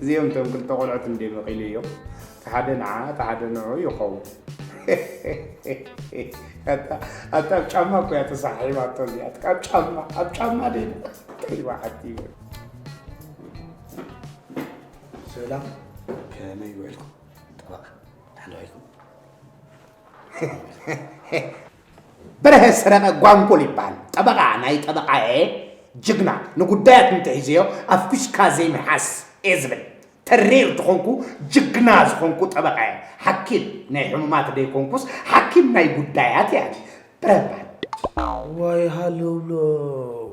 እዚኦም እቶም ክልተ ቆልዑት እንደ መቒሉ እዮም። እቲ ሓደ ንዓ፣ እቲ ሓደ ንዑ ይኸውን። ኣታ ኣታ ኣብ ጫማ እኮ እያ ተሳሒባቶ እዚኣ። ኣብ ጫማ፣ ኣብ ጫማ ደይ እንታይ ይባሓት ይብል። ሰላም፣ ከመይ ውዕልኩም? ጠበቓ፣ ደሓን ዶ ውዒልኩም? በርሀ ሰረቐ ጓንኮል ይበሃል። ጠበቓ፣ ናይ ጠበቓ እየ። ጅግና፣ ንጉዳያት እንተሒዘዮ ኣብ ኩሽካ ዘይምሓስ እየ ዝብል። ተሪር ዝኾንኩ፣ ጅግና ዝኾንኩ ጠበቓ እየ። ሓኪም ናይ ሕሙማት ደይኮንኩስ፣ ሓኪም ናይ ጉዳያት እየ። በርሀ ይበሃል። ዋይ ሃለውለው።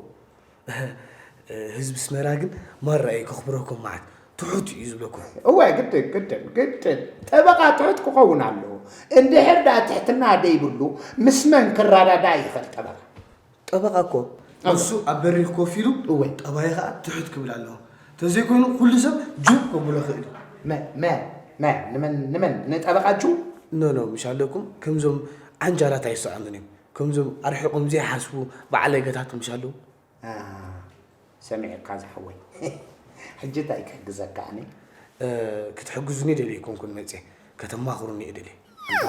ህዝቢ ኣስመራ ግን ማራ እዩ ከኽብረኩም መዓት። ትሑት እዩ ዝብለኩም። እወ፣ ግድን፣ ግድን፣ ግድን። ጠበቓ ትሑት ክኸውን ኣለዎ። እንድሕር ደኣ ትሕትና ደይብሉ፣ ምስ መን ክረዳዳእ ይኽእል ጠበቓ? ጠበቓ እኮ እወ። ንሱ ኣብ በሪኽ ኮፍ ኢሉ እወ። ጠባይ ኸኣ ትሑት ክብል ኣለዎ። ተዘይኮይኑ ኩሉ ሰብ ጁብ ከብሎ ይኽእል እዩ። መ-፣ መ-፣ መ-፣ ንመን፣ ንመን? ንጠበቓ ጁብ? ኖ፣ ኖ፣ ምሽ ኣለኩም። ከምዞም ዓንጃላት ኣይሰኣኑን እዮም። ከምዞም ኣርሒቖም ዘይሓስቡ በዓል ገታት ምሽ ኣለዉ። አ፣ ሰሚዐካ ዝሓወይ። ሕጂ እንታይ ክሕግዘካ ኣነ? እ፣ ክትሕግዙኒ ደልየ ኣይኮንኩን መጽየ፣ ከተማኽሩኒ እየ ደልየ።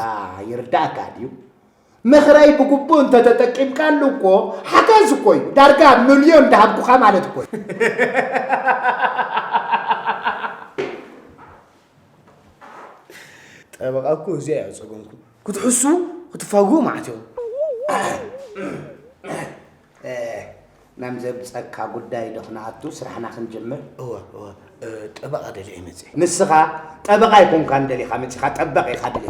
አ፣ ይርዳእካ ድዩ? ምኽረይ ብግቡእ እንተተጠቂምካሉ እኮ ሓገዝ እኮ እዩ። ዳርጋ ሚልዮን ዳሃብኩኻ ማለት እኮ እዩ። ጠበቓ እኮ እዚኣ እያ ጸገምኩም። ክትሕሱ፣ ክትፋግኡ መዓት ኢኹም። እ፣ ናብ ዘብጸካ ጉዳይ ዶ ክንኣቱ፣ ስራሕና ክንጅምር? እወ፣ እወ። እ፣ ጠበቓ ደልየ እየ መጺአ። ንስኻ ጠበቓ ኣይኮንካን ደሊኻ መጺኻ፣ ጠበቕ ኢኻ ደሊኻ።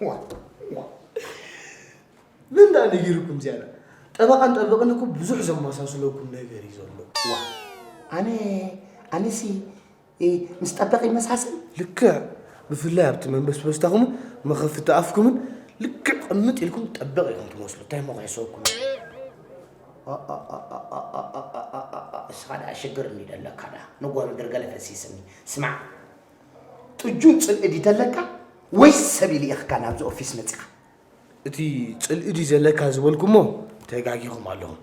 ዋ፣ ዋ። መን ደኣ ነጊሩኩም ዝያዳ? ጠበቓን ጠበቕን እኮ ብዙሕ ዘመሳስለኩም ነገር እዩ ዘሎ። ዋ፣ ኣነ፣ ኣነሲ፣ እ፣ ምስ ጠበቕ ይመሳሰል? ልክዕ። ብፍላይ ኣብቲ መንበስበስታኹምን መኸፍቲ ኣፍኩምን ልክዕ ቅምጥ ኢልኩም ጠበቕ ኢኹም ትመስሉ። እንታይ እሞ ክሕሰወኩም? ኦ፣ ኦ፣ ኦ፣ እስኻ ደኣ ሽግር እንዲ ደለካ ደኣ። ንጎ ምድር ገለ ፈሲስኒ። ስማዕ፣ ጥጁን ጽልኢ ድዩ ደለካ ወይስ ሰብ ይልኢኽካ ናብዚ ኦፊስ መጺኻ? እቲ ጽልኢ ድዩ ዘለካ ዝበልኩሞ ተጋጊኹም ኣለኹም።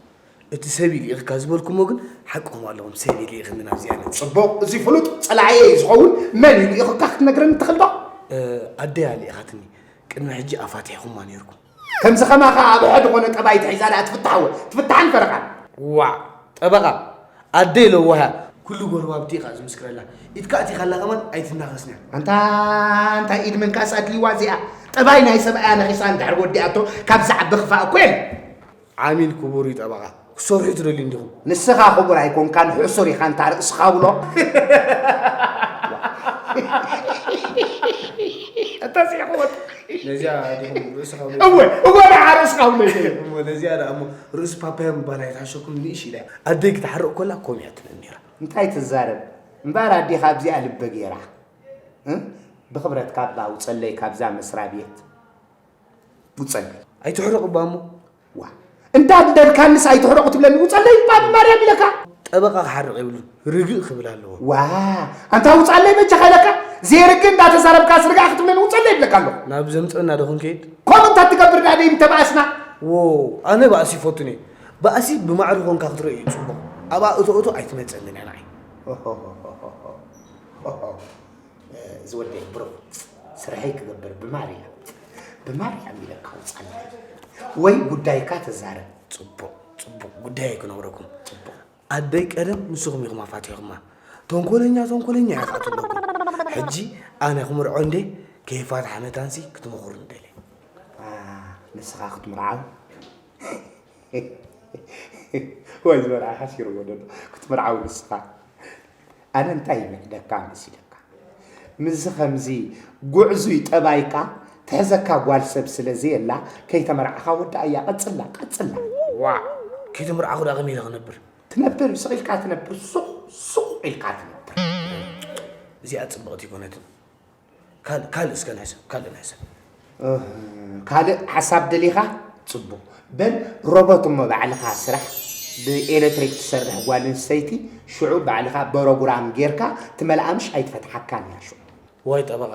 እቲ ሰብ ይልኢኽካ ዝበልኩሞ ግን ሓቅኹም ኣለኹም። ሰብ ይልኢኽኒ ናብዚኣ መጺእ። ጽቡቕ፣ እዚ ፍሉጥ ጸላኢየ እዩ ዝኸውን። መን እዩ ልኢኹካ ክትነግረኒ ትኽእል ዶ? እ፣ ኣደይ ኣልኢኻትኒ። ቅድሚ ሕጂ ኣፋቲሕኩማ ነይርኩም። ከምዚ ከማኻ ኣብ ሕድ ኾነ ጠባይ ተሒዛ ደኣ ትፍታሕ ወ-፣ ትፍታሕን ፈረቓን። ዋዕ፣ ጠበቓ፣ ኣደይ ለዋህ እያ። ኩሉ ጎረባብቲ ኢኻ ዝምስክረላ። ኢድካ ኣቲኻላ ከማን ኣይትናኸስን እያ። ኣንታ፣ እንታይ ኢድ ምንካስ ኣድልይዋ እዚኣ? ጠባይ ናይ ሰብኣያ ነኺሳ እንድሕር ወዲኣቶ፣ ካብ ዝዓቢ ክፋእ እኮ የለን። ዓሚል ክቡር እዩ ጠበቓ፣ ክሰርሑ ትደልዩ እንዲኹም። ንስኻ ክቡር ኣይኮንካን፣ ሕሱር ኢኻ፣ እንታ ርእስኻ ውሎ። ኣታ ሲሕወት። ነዚኣ ዲኹም ርእስኻ ውሎ። እወ፣ እወ፣ ንዓ ርእስኻ ውሎ ይበል። እሞ ነዚኣ ደኣ እሞ ርእሲ ፓፓያ ምባል ኣይትሓሸኩም ንእሽ ኢላ። ኣደይ ክትሓርቕ ኮላ ከምኡ እያ ትብል ነይራ። እንታይ ትዛረብ? እምበኣር ኣዴኻ ኣብዚኣ ልበ ገይራ። እ? ብኽብረት ካባ ውጸለይ ካብዛ መስራ ቤት። ውጸለይ። ኣይትሕረቕ እባ እሞ። ዋ። እንዳ ደልካንስ ኣይትሕረቑ ትብለኒ? ውጸለይ እባ ብማርያም ኢለካ። ጠበቓ ክሓርቕ የብሉን። ርግእ ክብል ኣለዎ። ዋ። ኣንታ ውጻለይ በጃኻ ኢለካ። ዘይርግእ እንዳተዛረብካስ ርግእ ክትብለኒ ውጸለይ ይብለካ ኣለኹ። ናብ ዘምጽአና ዶ ክንከይድ? ከምኡ እንታ ትገብር ደኣ ደይ ምተባእስና። ዎ፣ ኣነ ባእሲ ይፈቱን እየ። ባእሲ ብማዕረ ኮንካ ክትርእዮ እዩ ጽቡቕ። ኣብኣ እቶ እቶ ኣይትመጸንን እያ ንዓይ። እዚ ወደይ ብሩኽ፣ ስርሐይ ክገብር ብማርያም፣ ብማርያም ኢለካ ውጻለይ። ወይ ጉዳይካ ተዛረብ። ጽቡቕ፣ ጽቡቕ። ጉዳይ ክነግረኩም። ጽቡቕ። ኣደይ ቀደም ንስኹም ኢኹም ኣፋቲሕኩማ። ተንኮለኛ፣ ተንኮለኛ ኢኻ ትብለኩም። ሕጂ ኣነ ክምርዖ እንዴ ከይፋትሓ መታንሲ ክትመኽሩኒ ደልየ። አ፣ ንስኻ ክትምርዓው? ወይ ዝመርዓኻ ሲርዎ ደሎ። ክትምርዓው ንስኻ? ኣነ እንታይ ይምዕደካ መሲለካ? ምስዚ ከምዚ ጉዕዙይ ጠባይካ ትሕዘካ ጓል ሰብ ስለ ዘየላ፣ ከይተመርዓኻ ወዳእያ። ቀጽላ፣ ቀጽላ። ዋዕ! ከይተመርዓኹ ደኣ ከመይ ኢለ ክነብር? ትነብር፣ ስቕ ኢልካ ትነብር፣ ሱቕ፣ ሱቕ ኢልካ ትነብር። እዚኣ ጽብቕቲ ኣይኮነትን። ካል-፣ ካልእ እስከ ናይ ሰብ፣ ካልእ ናይ ሰብ። እህ፣ ካልእ ሓሳብ ደሊኻ? ጽቡቕ። በል ሮቦት እሞ ባዕልኻ ስራሕ። ብኤሌክትሪክ ትሰርሕ ጓል ኣንስተይቲ፣ ሽዑ ባዕልኻ በሮግራም ጌርካ ትመልኣ ምሽ ኣይትፈትሓካን እያ ሽዑ። ዋይ ጠበቓ፣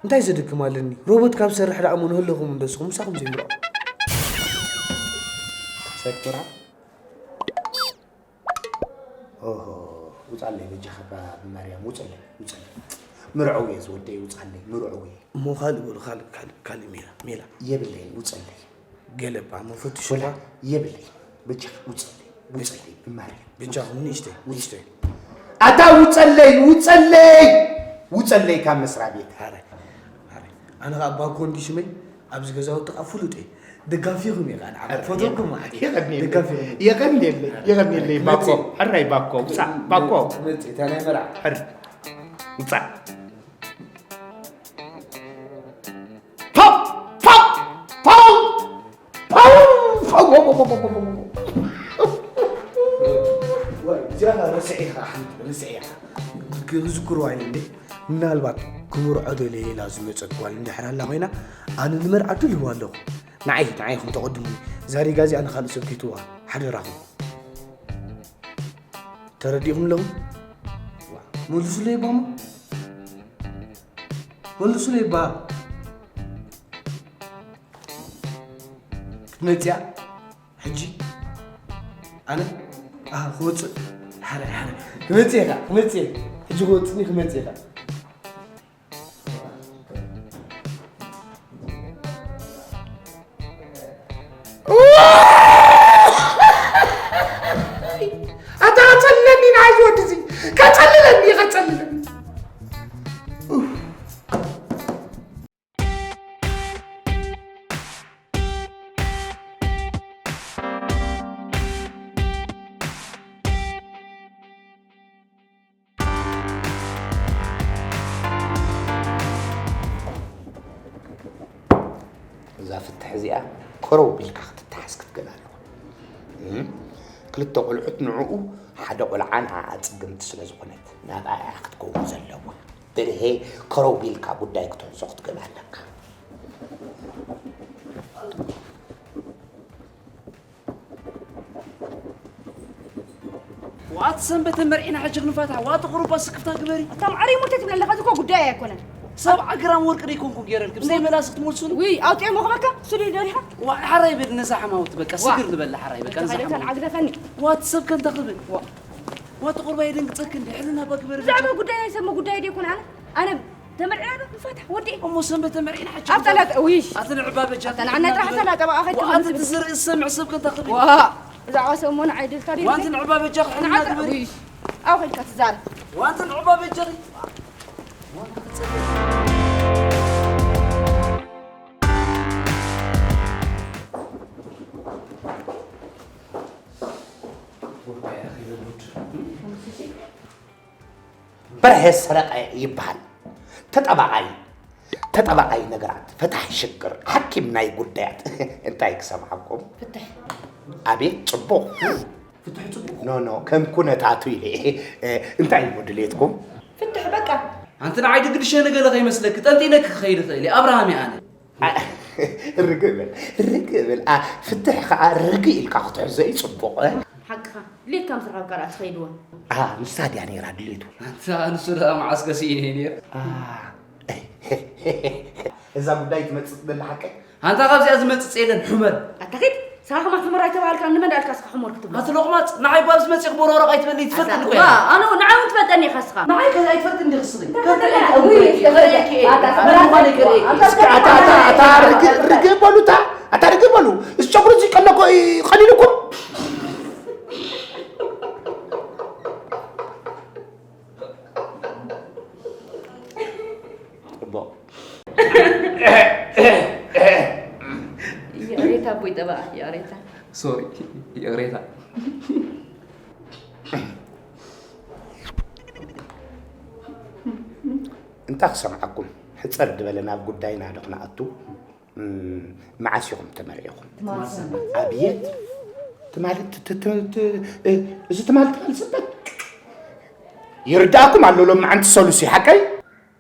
እንታይ ዘድክም ኣለኒ? ሮቦት ካብ ዝሰርሕ ደኣ እሞ ንህለኹም እንዶ ንስኹም ምሳኹም ዘይምርዖ። ሰብ ምርዓው? ኦሆ፣ ውጻለይ በጃኻ እባ ብማርያም ውጽለይ፣ ውጽለይ። ምርዐው እየ ዝወደይ፣ ውጻለይ፣ ምርዐው እየ። እሞ ካልእ በሉ፣ ካልእ፣ ካልእ፣ ካልእ ሜላ፣ ሜላ። የብለይን፣ ውጸለይ። ገለ እባ፣ እሞ ፈትሹ ወላ እባ። የብለይን፣ በጃኻ ውጸለይ፣ ውጸለይ፣ ብማርያም። በጃኹም ንእሽተይ፣ ንእሽተይ። ኣታ ውጸለይ፣ ውጸለይ፣ ውጸለይ ካብ መስሪያ ቤት። ኣረ፣ ኣረ፣ ኣነ ኸኣ ባኮ እንዲ ሽመይ ኣብዚ ገዛውቲ ኸኣ ፍሉጥ እየ። ደጋፊኹም እየ ኸኣ፣ ንዓኹም ኣረ፣ ፈትወኩም እየ። ማለት እየ። የቐንየለይ፣ ደጋፊኹም እየ። የቐንየለይ፣ ኣረ፣ የቐንየለይ፣ ባኮ። መጽእ። ሕራይ ባኮ፣ ውጻእ፣ ባኮ። መጽእ፣ እታ ናይ መርዓ። ሕር-፣ ውጻእ። ፓው! ፓው! ፓው! ፓው! ፓው! ፓው! ፓው! ፓው! ፓው! ወይ፣ እዚኣ ኸኣ ረስዒ ኢኻ፣ ኣሕመድ፣ ረስዒ ኢኻ። ክዝክርዋ ኢለ እንዴ? ምናልባት ክምርዖ ደልየ ኢላ ዝመጸት ጓል እንድሕር ኣላ ኮይና፣ ኣነ ንመርዓ ድልው ኣለኹ። ንዓይ፣ ንዓይ ኢኹም ተቐድሙኒ። እዛ ሪጋ እዚኣ ንኻልእ ሰብ ከይትወሃብ፣ ሓደራኹም። ተረዲእኩም ኣለኹም? መልሱለይ እባ እሞ። መልሱለይ እባ። ክትመጽእ እያ? ሕጂ? ኣነ? ኣህ፣ ክወጽእ? ሓረ፣ ሓረ። ክመጽእ እየ ኸኣ፣ ክመጽእ እየ። ሕጂ ክወጽእ እየ፣ ክመጽእ እየ ኸኣ። ኣታ ቀጸልለኒ ንዓይ ዝወዲ እዚ። ቀጸልለኒ፣ ቀጸልለኒ። እዛ ፍትሕ እዚኣ ከረው ቢልካ ክትተሓዝ ክትክእል ኣለዋ። እም፣ ክልተ ቆልዑት ንዕኡ ሓደ ቆልዓ ንዓኣ ጽግምቲ ስለ ዝኾነት ናብኣ እያ ክትከውን ዘለዋ። ብርሄ ከረው ቢልካ ጉዳይ ክትሕዞ ክትክእል ኣለካ። ዋት ሰንበተ መርዒና ሕጂ ክንፋታ፣ ዋት ቁሩባ ስክፍታ ግበሪ። ኣታ ማዕረ ይሙት ትብል ኣለኻ፣ እዚ እኮ ጉዳይ ኣይኮነን። ሰብ ዓግራም ወርቂ ደይኮንኩ ገይረልኪ፣ ብዘይ መላስ ክትመልሱኒ? ውይ፣ ኣውጥኤ መኽበካ፣ ስሉ ደሪኻ? ዋ፣ ሓራይ በል ነዛ ሓማውት፣ በቃ ዋ። ስግር ንበላ፣ ሓራይ በቃ ነዛ ተኻይደ ሓማውት። ተን ዓግደፈኒ። ዋት ሰብ ከንታ ክብል? ዋ። ዋት ቁሩባ የደንግጸኪ እንዴ? ሕልና እባ ግበሪ ብዛዕባ በጃ። ጉዳይ ናይ ሰብ ጉዳይ ደይኮነ ኣነ። ኣነ ተመርዒና ዶ ንፋታ ወዲ? እሞ ሰንበት ተመርዒና ሕጂ ኣብ ጠላጥ፣ ውይሽ። ኣቲ ንዕባ በጃ ኣታ ንዓና ጥራሕ ኣታ ናጠባኣ ኸይትከውን ኣቲ ትብል። ትዝርኢ ዝሰምዕ ሰብ ከንታ ክብል። ዋ፣ ብዛዕባ ሰብ እሞ ንዓይ ደልካ ድዩ? ዋንቲ ንዕባ በጃ ክሕልና ንዓይ ጥራሕ፣ ግበሪ። ውይሽ። ኣብ ኸይድካ ትዛረብ። ዋንቲ ንዕባ በጃ። በርሀ ሰረቀ ይበሃል። ተጠባቓይ፣ ተጠባቓይ ነገራት፣ ፈታሒ ሽግር፣ ሓኪም ናይ ጉዳያት። እንታይ ክሰምዓኩም? ፍትሕ። ኣቤት፣ ጽቡቕ። ፍትሕ ጽቡቕ። ኖ፣ ኖ፣ ከም ኩነታቱ ኢለ። እ፣ እንታይ እሞ ድሌትኩም? ፍትሕ በቃ። ኣንቲ ንዓይ ድግድሸ ንገለ ከይመስለኪ፣ ጠንጢነኪ ክኸይድ እኽእል እየ። ኣብርሃም እየ ኣነ። ርግእ በል፣ ርግእ በል። ኣ፣ ፍትሕ ኸዓ ርግእ ኢልካ ክትሕዞ እዩ ጽቡቕ፣ እ? ሓቅኻ፣ ድሌትካ ምስ ረኸብካ ደኣ ትኸይድዎ። ኣ፣ ንሳ ድያ ነይራ ድሌቱ? ኣንታ ንሱ ደኣ መዓስ ከሲእኒ እየ ነይረ። ኣ፣ እዛ ጉዳይ ትመጽእ ትደሊ ሓቀይ? ኣንታ ካብዚኣ ዝመጽጽ የለን፣ ሑመር። ኣታ ኺድ፣ ስኻ ከማን ሑመር ኣይተባሃልካን፣ ንመን ደኣ ኢልካ ስኻ ሑመር ክትብሎ? ኣቲ ሎቕማጽ፣ ንዓይ ጓል ዝመጽእ ክቦሮረቕ ኣይትበሊ፣ ትፈልጥኒ ኣታ፣ ኮይና። ዋ፣ ኣነ ንዓይ እውን ትፈልጠኒ ኢኻ ስኻ። ንዓይ ከ ኣይትፈልጥኒ ዲኺ ስኺ? እንታይ ከ ትፈልጠኒ? ትፈልጠኒ? ውይ፣ ውይ፣ ክርእየኪ እየ። ኣታ፣ ኣነ ምዃነይ ክርእየኪ እየ። ኣታ፣ እስኪ ኣታ፣ ኣታ፣ ኣታ፣ ርግእ፣ ርግእ በሉ እታ፣ ኣታ፣ ርግእ በሉ። እዚ ጨጉሪ እዚ ቀለኮ፣ እ፣ ቀሊሉኩም? ጽቡቕ። ይቕሬታ ኣቦይ ጠበቓ፣ ይቕሬታ። ሶሪ፣ ይቕሬታ። እንታይ ክሰምዓኩም? ሕጽር ዝበለ ናብ ጉዳይና ዶ ክንኣቱ? እም፣ መዓስ ኢኹም ተመርዒኹም? ትማል ሰንበት። ኣብየት? ትማል ት-፣ ት-፣ ት-፣ ት-፣ እ፣ እዚ ትማል፣ ትማል ሰንበት? ይርዳእኩም ኣሎ ሎማዓንቲ ሰሉሲ፣ ሓቀይ?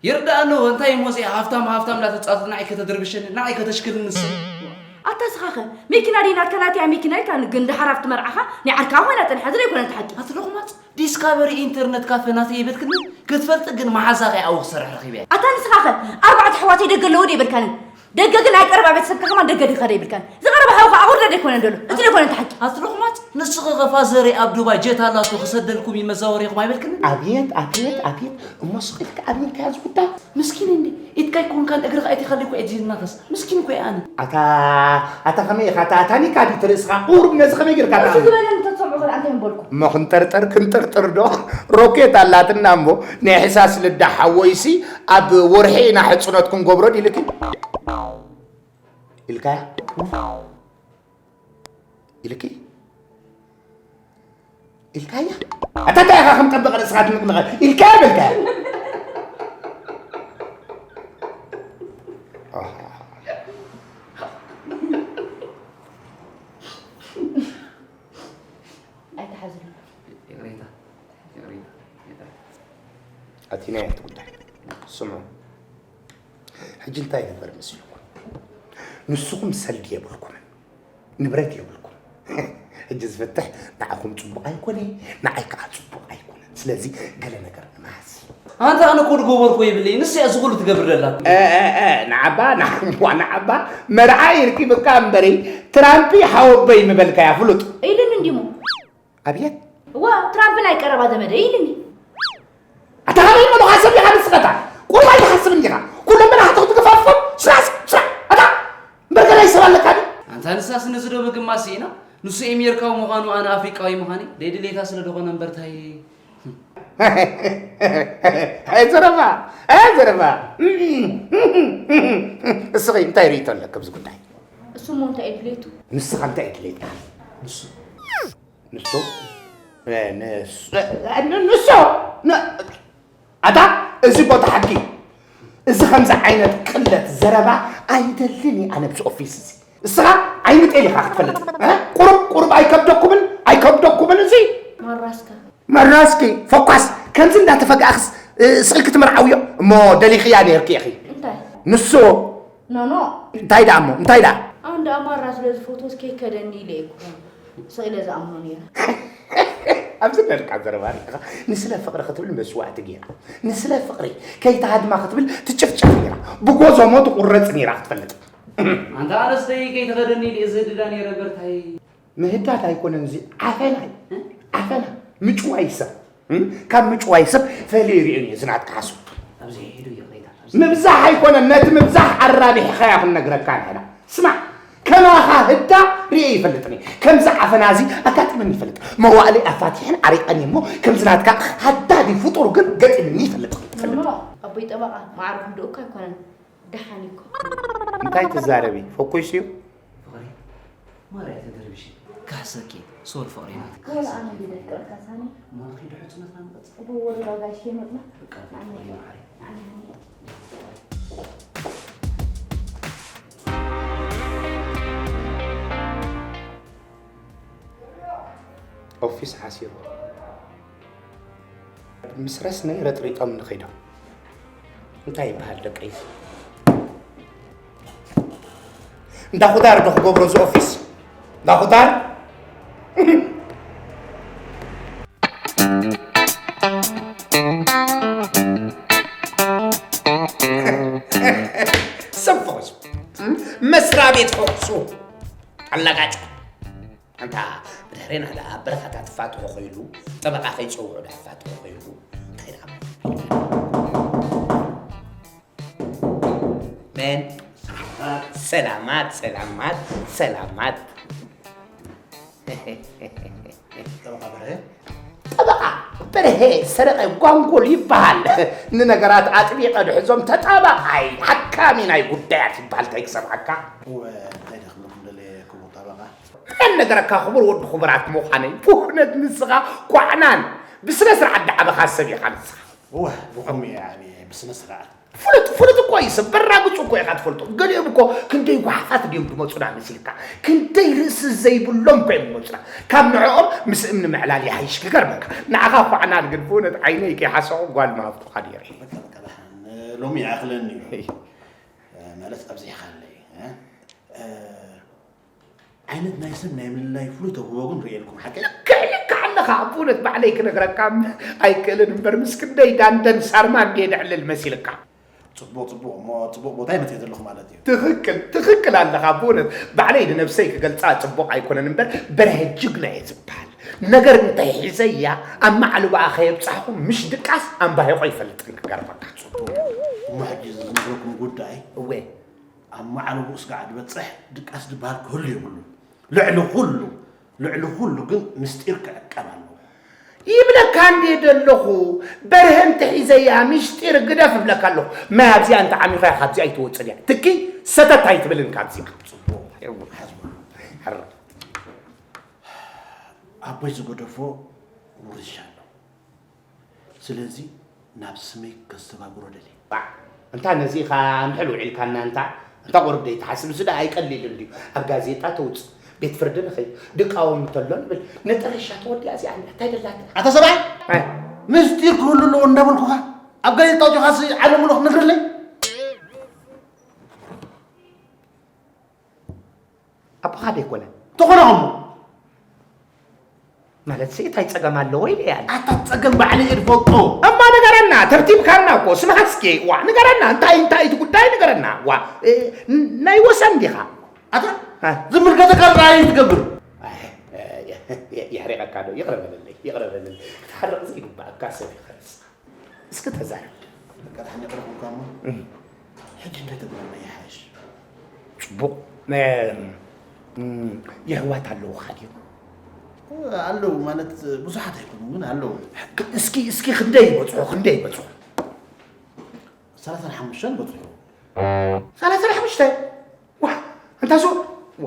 ይርዳእ ኣለዎ፣ እንታይ እሞ እዚኣ ሃፍታም ሃፍታም እንዳተጻወተት ንዓይ ከተደርብሸኒ፣ ንዓይ ከተሽክልኒ ንስኺ? ኣታ ስኻኸ መኪና ድዩ ናትካ? ናተይ መኪና ኢልካ ግን ደሓር ኣብቲ መርዓኻ ናይ ዓርካ ኮይና ጸኒሓ፣ እዚ ኣይኮነን እቲ ሓቂ። ኣቲ ሎቕማጽ፣ ዲስካቨሪ ኢንተርነት ካፈ ናተይ ይበልክኒ፣ ክትፈልጢ ግን መሓዛኺ ኣብኡ ክሰርሕ ረኺበያ። ኣታ ንስኻኸ ኣርባዕተ ኣሕዋተይ ደገ ኣለዎ ዶ ይበልካኒ? ደገ ግን ኣይቀርባ ቤተሰብካ ከማን ደገ ዲኻ ደይብልካን። ዝቐረበ ሓውኻ ኣቑርደ ደይኮነ ደሎ። እቲ ደይኮነ እቲ ሓቂ። ኣቲ ሎቕማጽ፣ ንስኺ ኸ ፋዘረይ ኣብ ዱባይ ጀት ኣላቶ ክሰደልኩም እዩ መዛወሪኹም ኣይበልክንን? ኣብየት፣ ኣብየት፣ ኣብየት። እሞ ስቕ ኢልካ ኣብየት ከያ ዝጉዳይ? ምስኪን እንዲ፣ ኢድካ ኣይኮንካን እግርኻ ኣይትኸሊ እኮ እየ ዝናኸስ። ምስኪን እኮ እየ ኣነ። ኣታ፣ ኣታ ከመይ ኢኻ? ኣታ፣ ኣታ ኒካ ድዩ እቲ ርእስኻ? ቁሩብ ነዚ ከመይ ጌርካ እሱ ትኣምን? ዝበለን እንተትሰምዑ ኸ ኣንታይ ምበልኩ? እሞ ክንጠርጠር፣ ክንጥርጥር ዶ? ሮኬት ኣላትና እሞ፣ ናይ ሕሳስ ልዳ ሓወይሲ ኣብ ወርሒ ኢና ሕጽኖት ክንገብሮ ዲልኪ? ኢልካያ? ኢልኪ? ኢልካያ? ኣታ እንታይ ኢኻ ከም ጠበቐ ርእስኻ ትንቕንቐ? ኢልካያ በልካያ? ኣሃ። ኣይትሓዝኑ። ይቕሬታ፣ ይቕሬታ፣ ይቕሬታ። ኣቲናያ እቲ ጉዳይ። ስምዑ፣ ሕጂ እንታይ ይግበር መሲልኩም? ንስኹም ሰልዲ የብልኩምን፣ ንብረት የብልኩም። ሕጂ ዝፍትሕ ንዓኹም ጽቡቕ ኣይኮነ፣ ንዓይ ከኣ ጽቡቕ ኣይኮነን። ስለዚ ገለ ነገር ንመሃዝ። ኣንታ ኣነ እኮ ዝገበርኩ የብለይ፣ ንሳ እያ እዚ ኩሉ ትገብር ዘላ። እ፣ እ፣ እ፣ ንዓባ፣ ንዓባ፣ ንዓባ፣ መርዓይ ርኪብካ እምበሪ፣ ትራምፕ ሓወቦይ ምበልካያ ፍሉጥ። ኢሉኒ እንዲሞ። ኣብየት? እዋ፣ ትራምፕ ናይ ቀረባ ዘመደይ ኢሉኒ። ኣታ ካበይ መለኻ ሰብ ኢኻ ንስኸታ? ቁሩብ ኣይትሓስብን ዲኻ? ኩሎም መራሕቲ ክትገፋፍፎም? ስራሕ፣ ስራሕ፣ ኣታ እምበር ገዳይ ሰብ ኣለካ ድዩ? ኣንታ ንሳስ ነዚ ዶ ምግማት ስኢና? ንሱ ኤሜሪካዊ ምዃኑ ኣነ ኣፍሪቃዊ ምዃነይ ደይ ድሌታ ስለ ዝኾነ እምበር ታይ ኣይ ዘረባ፣ ኣይ ዘረባ። እስኺ እንታይ ርእይቶ ኣለኪ ኣብዚ ጉዳይ? እሱ እሞ እንታይ እዩ ድሌቱ? ንስኻ እንታይ እዩ ድሌትካ? ንሱ። ንሱ? እ፣ ንሱ? እ፣ ን-፣ ንሱ? ን-፣ ኣታ፣ እዚ ቦታ ሓቂ። እዚ ከምዚ ዓይነት ቅለት ዘረባ ኣይደልን እየ ኣነ ኣብዚ ኦፊስ እዚ። እስኻ ዓይኒ ጤል ኢኻ ክትፈልጥ። እ? ቁሩብ፣ ቁሩብ ኣይከብደኩምን? ኣይከብደኩምን እዚ? መራስካ። መራስኪ፣ ፈኳስ፣ ከምዚ እንዳተፈጋእኽስ፣ እ፣ ስቕልኪ ትምርዓውዮ? እሞ ደሊኽያ ነይርኪ ኢኺ። እንታይ? ንሱ። ኖ፣ ኖ። እንታይ ደኣ እሞ? እንታይ ደኣ? ኣነ ደኣ ማራ ስለ ዝፈትዎ እስከ ከደኒ ኢለ እየ እኮ። ስቕ ኢለ ዝኣምኖ ነይረ። ኣብዚ ነርካ ዘረባ ርኢኻ፣ ንስለ ፍቕሪ ክትብል መስዋእቲ ገይራ፣ ንስለ ፍቕሪ ከይትሃድማ ክትብል ትጭፍጨፍ ነይራ፣ ብጎዞሞ ትቑረጽ ነይራ ክትፈልጥ። ኣንታ ኣነስተይ ከይትኸደኒ ኢለ እየ ዝህድዳ ነይረ በርታይ። ምህዳድ ኣይኮነን እዚ፣ ዓፈና እዩ። እ? ዓፈና፣ ምጭዋይ ሰብ። እም? ካብ ምጭዋይ ሰብ ፈልየ ይርእዮን እየ፣ እዚ ናትካ ሓሶት። ኣብዚ ሄዱ ይቕሬታ፣ ኣብዚ ምብዛሕ ኣይኮነን፣ ነቲ ምብዛሕ ኣራቢሕኻያ ክንነግረካ ንሕና። ስማዕ፣ ከማኻ ህዳ ርእየ ይፈልጥን እየ። ከምዚ ዓፈና እዚ ኣጋጢምኒ ይፈልጥ። መዋእለይ ኣፋቲሐን ዓሪቐን እየ እሞ፣ ከምዚ ናትካ ሃዳዲ ፍጡር ግን ገጢምኒ ይፈልጥ። ኖ፣ ኖ፣ ኣቦይ ጠበቓ፣ ማዕረ ክንድኡ እኮ ኣይኮነን። ደሓን እኮ። እንታይ ትዛረቢ? ፈኩስ እዩ። ፍቕሪ፣ ማርያ ተደርብሽ። ካሰኪ፣ ሶል ፍቕሪ ናት። ወላ ኣነ ብደቀልካ ሳኒ። ማኺ ድሕጽነትና ንቐጽል። ብወረዳ ጋሽ የመጥና። በቃ፣ ፍቕሪ ማዕረይ። ኦፊስ ሓሲሩ። ምስ ረስነይ ረጥሪጦም ንኸይዶም። እንታይ ይበሃል ደቀይ? እንዳ ኹዳር ዶ ክገብሮ እዚ ኦፊስ? እንዳ ኹዳር? ሰብ ፈኹሱ። መስሪያ ቤት ፈኹሱ። ኣላጋጭ። ኣንታ ብድሕሬና ደኣ በረኻታት ፋትሑ ኾይሉ፣ ጠበቓ ከይጸውዑ ደኣ ፋትሑ ኾይሉ፣ እንታይ ደኣ? መን? ሰላማት፣ ሰላማት፣ ሰላማት። ጠበቓ በርሀ? ጠበቓ በርሀ ሰረቐ ጓንጎል ይበሃል። ንነገራት ኣጥቢቐ ድሕዞም ተጣባቓይ፣ ሓካሚ ናይ ጉዳያት ይበሃል። እንታይ ክሰምዓካ? እወ፣ እንታይ ደኣ ክብለኩም ደለየ ክቡር ጠበቓ? ኣነገረካ ክቡር ወዲ ክቡራት ምዃነይ። ብኹነት ንስኻ ኳዕናን ብስነ ስርዓት ደዓበኻ ሰብ ኢኻ ንስኻ። እወ፣ ብኸምኡ እየ ዓብየ፣ ብስነ ስርዓት። ፍሉጥ፣ ፍሉጥ እኮ እዩ ሰብ፣ በራግጹ እኮ ኢኻ ትፈልጦ። ገሊኦም እኮ ክንደይ ጓሓፋት ድዮም ዝመጹና መሲልካ? ክንደይ ርእሲ ዘይብሎም እኮ እዮም ዝመጹና። ካብ ንዕኦም ምስ እምኒ ምዕላል ይሓይሽ ክገርመካ። ንዓኻ ኳዕናን ግን ብእውነት ዓይነይ ከይሓሰኹ ጓል ምሃብኩኻ ነይረ። በቃ፣ በቃ፣ ደሓን። ሎሚ ይኣኽለኒ እዩ። ማለት ኣብዚሕካለይ፣ እ? እ፣ ዓይነት ናይ ሰብ ናይ ምልላይ ፍሉይ ተውህቦ ግን ርእየልኩም ሓቂ። ልክዕ፣ ልክዕ ኣለኻ። ብእውነት ባዕለይ ክነግረካ ኣይክእልን እምበር፣ ምስ ክንደይ ዳንደን ሳርማ እንድየ ደዕልል መሲልካ። ጽቡቕ ጽቡቕ እሞ ጽቡቕ ቦታ ይመጽእ ዘለኹ ማለት እዩ። ትኽክል ትኽክል ኣለኻ። ብእውነት ባዕለይ ንነብሰይ ክገልጻ ጽቡቕ ኣይኮነን እምበር በርሀ ጅግና እየ ዝበሃል። ነገር እንተሒዘያ ኣብ ማዕልባኣ ከየብጻሕኹ ምሽ ድቃስ ኣምባሂቆ ይፈልጥን ክገርመካ። እሞ ሕጂ እዚ ዝነግረኩም ጉዳይ እወ ኣብ ማዕልቡ ስጋዕ ዝበጽሕ ድቃስ ዝበሃል ክህሉ የብሉን። ልዕሊ ኩሉ ልዕሊ ኩሉ ግን ምስጢር ክዕቀብ ኣለዎ። ይብለካ እንዴ ዘለኹ በርሀ እንተሒዘያ ምስጢር ግደፍ እብለካ ኣለኹ። ማይ ኣብዚኣ እንተ ዓሚኻያ ካብዚኣ ኣይትወፅን እያ። ትኪ ሰተት ኣይትብልን ካብዚኣ። ጽቡቕ። ሕራይ። ኣቦይ ዝገደፎ ውርሻ ኣሎ። ስለዚ ናብ ስመይ ከስተባብሮ ደልየ። ባዕ፣ እንታ ነዚኻ ምሕል ውዒልካና እንታ፣ እንታ ቁሩብ ደይትሓስብ፣ እዚ ደኣ ኣይቀሊልን ድዩ? ኣብ ጋዜጣ ተውጽእ፣ ቤት ፍርዲ ንኸይድ፣ ድቃወም እንተሎ ንብል፣ ነጠረሻ ተወዲኣ እዚኣ እንታይ ደላታ? ኣታ ሰብኣይ፣ ኣይ። ምስጢር ክህሉ ኣለዎ እንዳበልኩኻ፣ ኣብ ጋዜጣ ኣውጺኻሲ ዓለም ሙሉእ ክትነግረለይ? ኣቦኻ ዶ ኣይኮነን? ተኾነ እሞ። ማለትሲ እንታይ ጸገም ኣለዎ ኢለ እየ ኣነ። ኣታ ጸገም ባዕለይ እየ ዝፈልጦ። እሞ ንገረና፣ ተብቲብካና እኮ። ስምዓ እስኪ፣ ዋ፣ ንገረና፣ እንታይ፣ እንታይ እቲ ጉዳይ ንገረና። ዋ፣ እ፣ ን-፣ ናይ ወሰን ዲኻ? ኣታ እ። ዝምልከተካ ጥራይ ትገብር። ኣይ፣ እ፣ የ-፣ የ-፣ የሕሪቐካ ዶ? ይቕረ በለለይ፣ ይቕረ በለለይ። ክትሓርቕ ዘይግባኣካ ሰብ ኢኻ ንስኻ። እስኪ ተዛረብ። በቃ፣ ደሓን የቕረብኩልካ እሞ፣ እም። ሕጂ እንታይ ተግባርና ይሓይሽ? ጽቡቕ። እም፣ እም፣ የሕዋት ኣለዉኻ ድዮም? ኣለዉ ማለት ብዙሓት ኣይኮኑን፣ ግን ኣለዉ። እስኪ፣ እስኪ ክንደይ ይበጽሑ፣ ክንደይ ይበጽሑ? ሰላሳን ሓሙሽተን በጽሑ። ሰላሳን ሓሙሽተ? ዋ፣ ኣንታ ዞ-፣ ዋ፣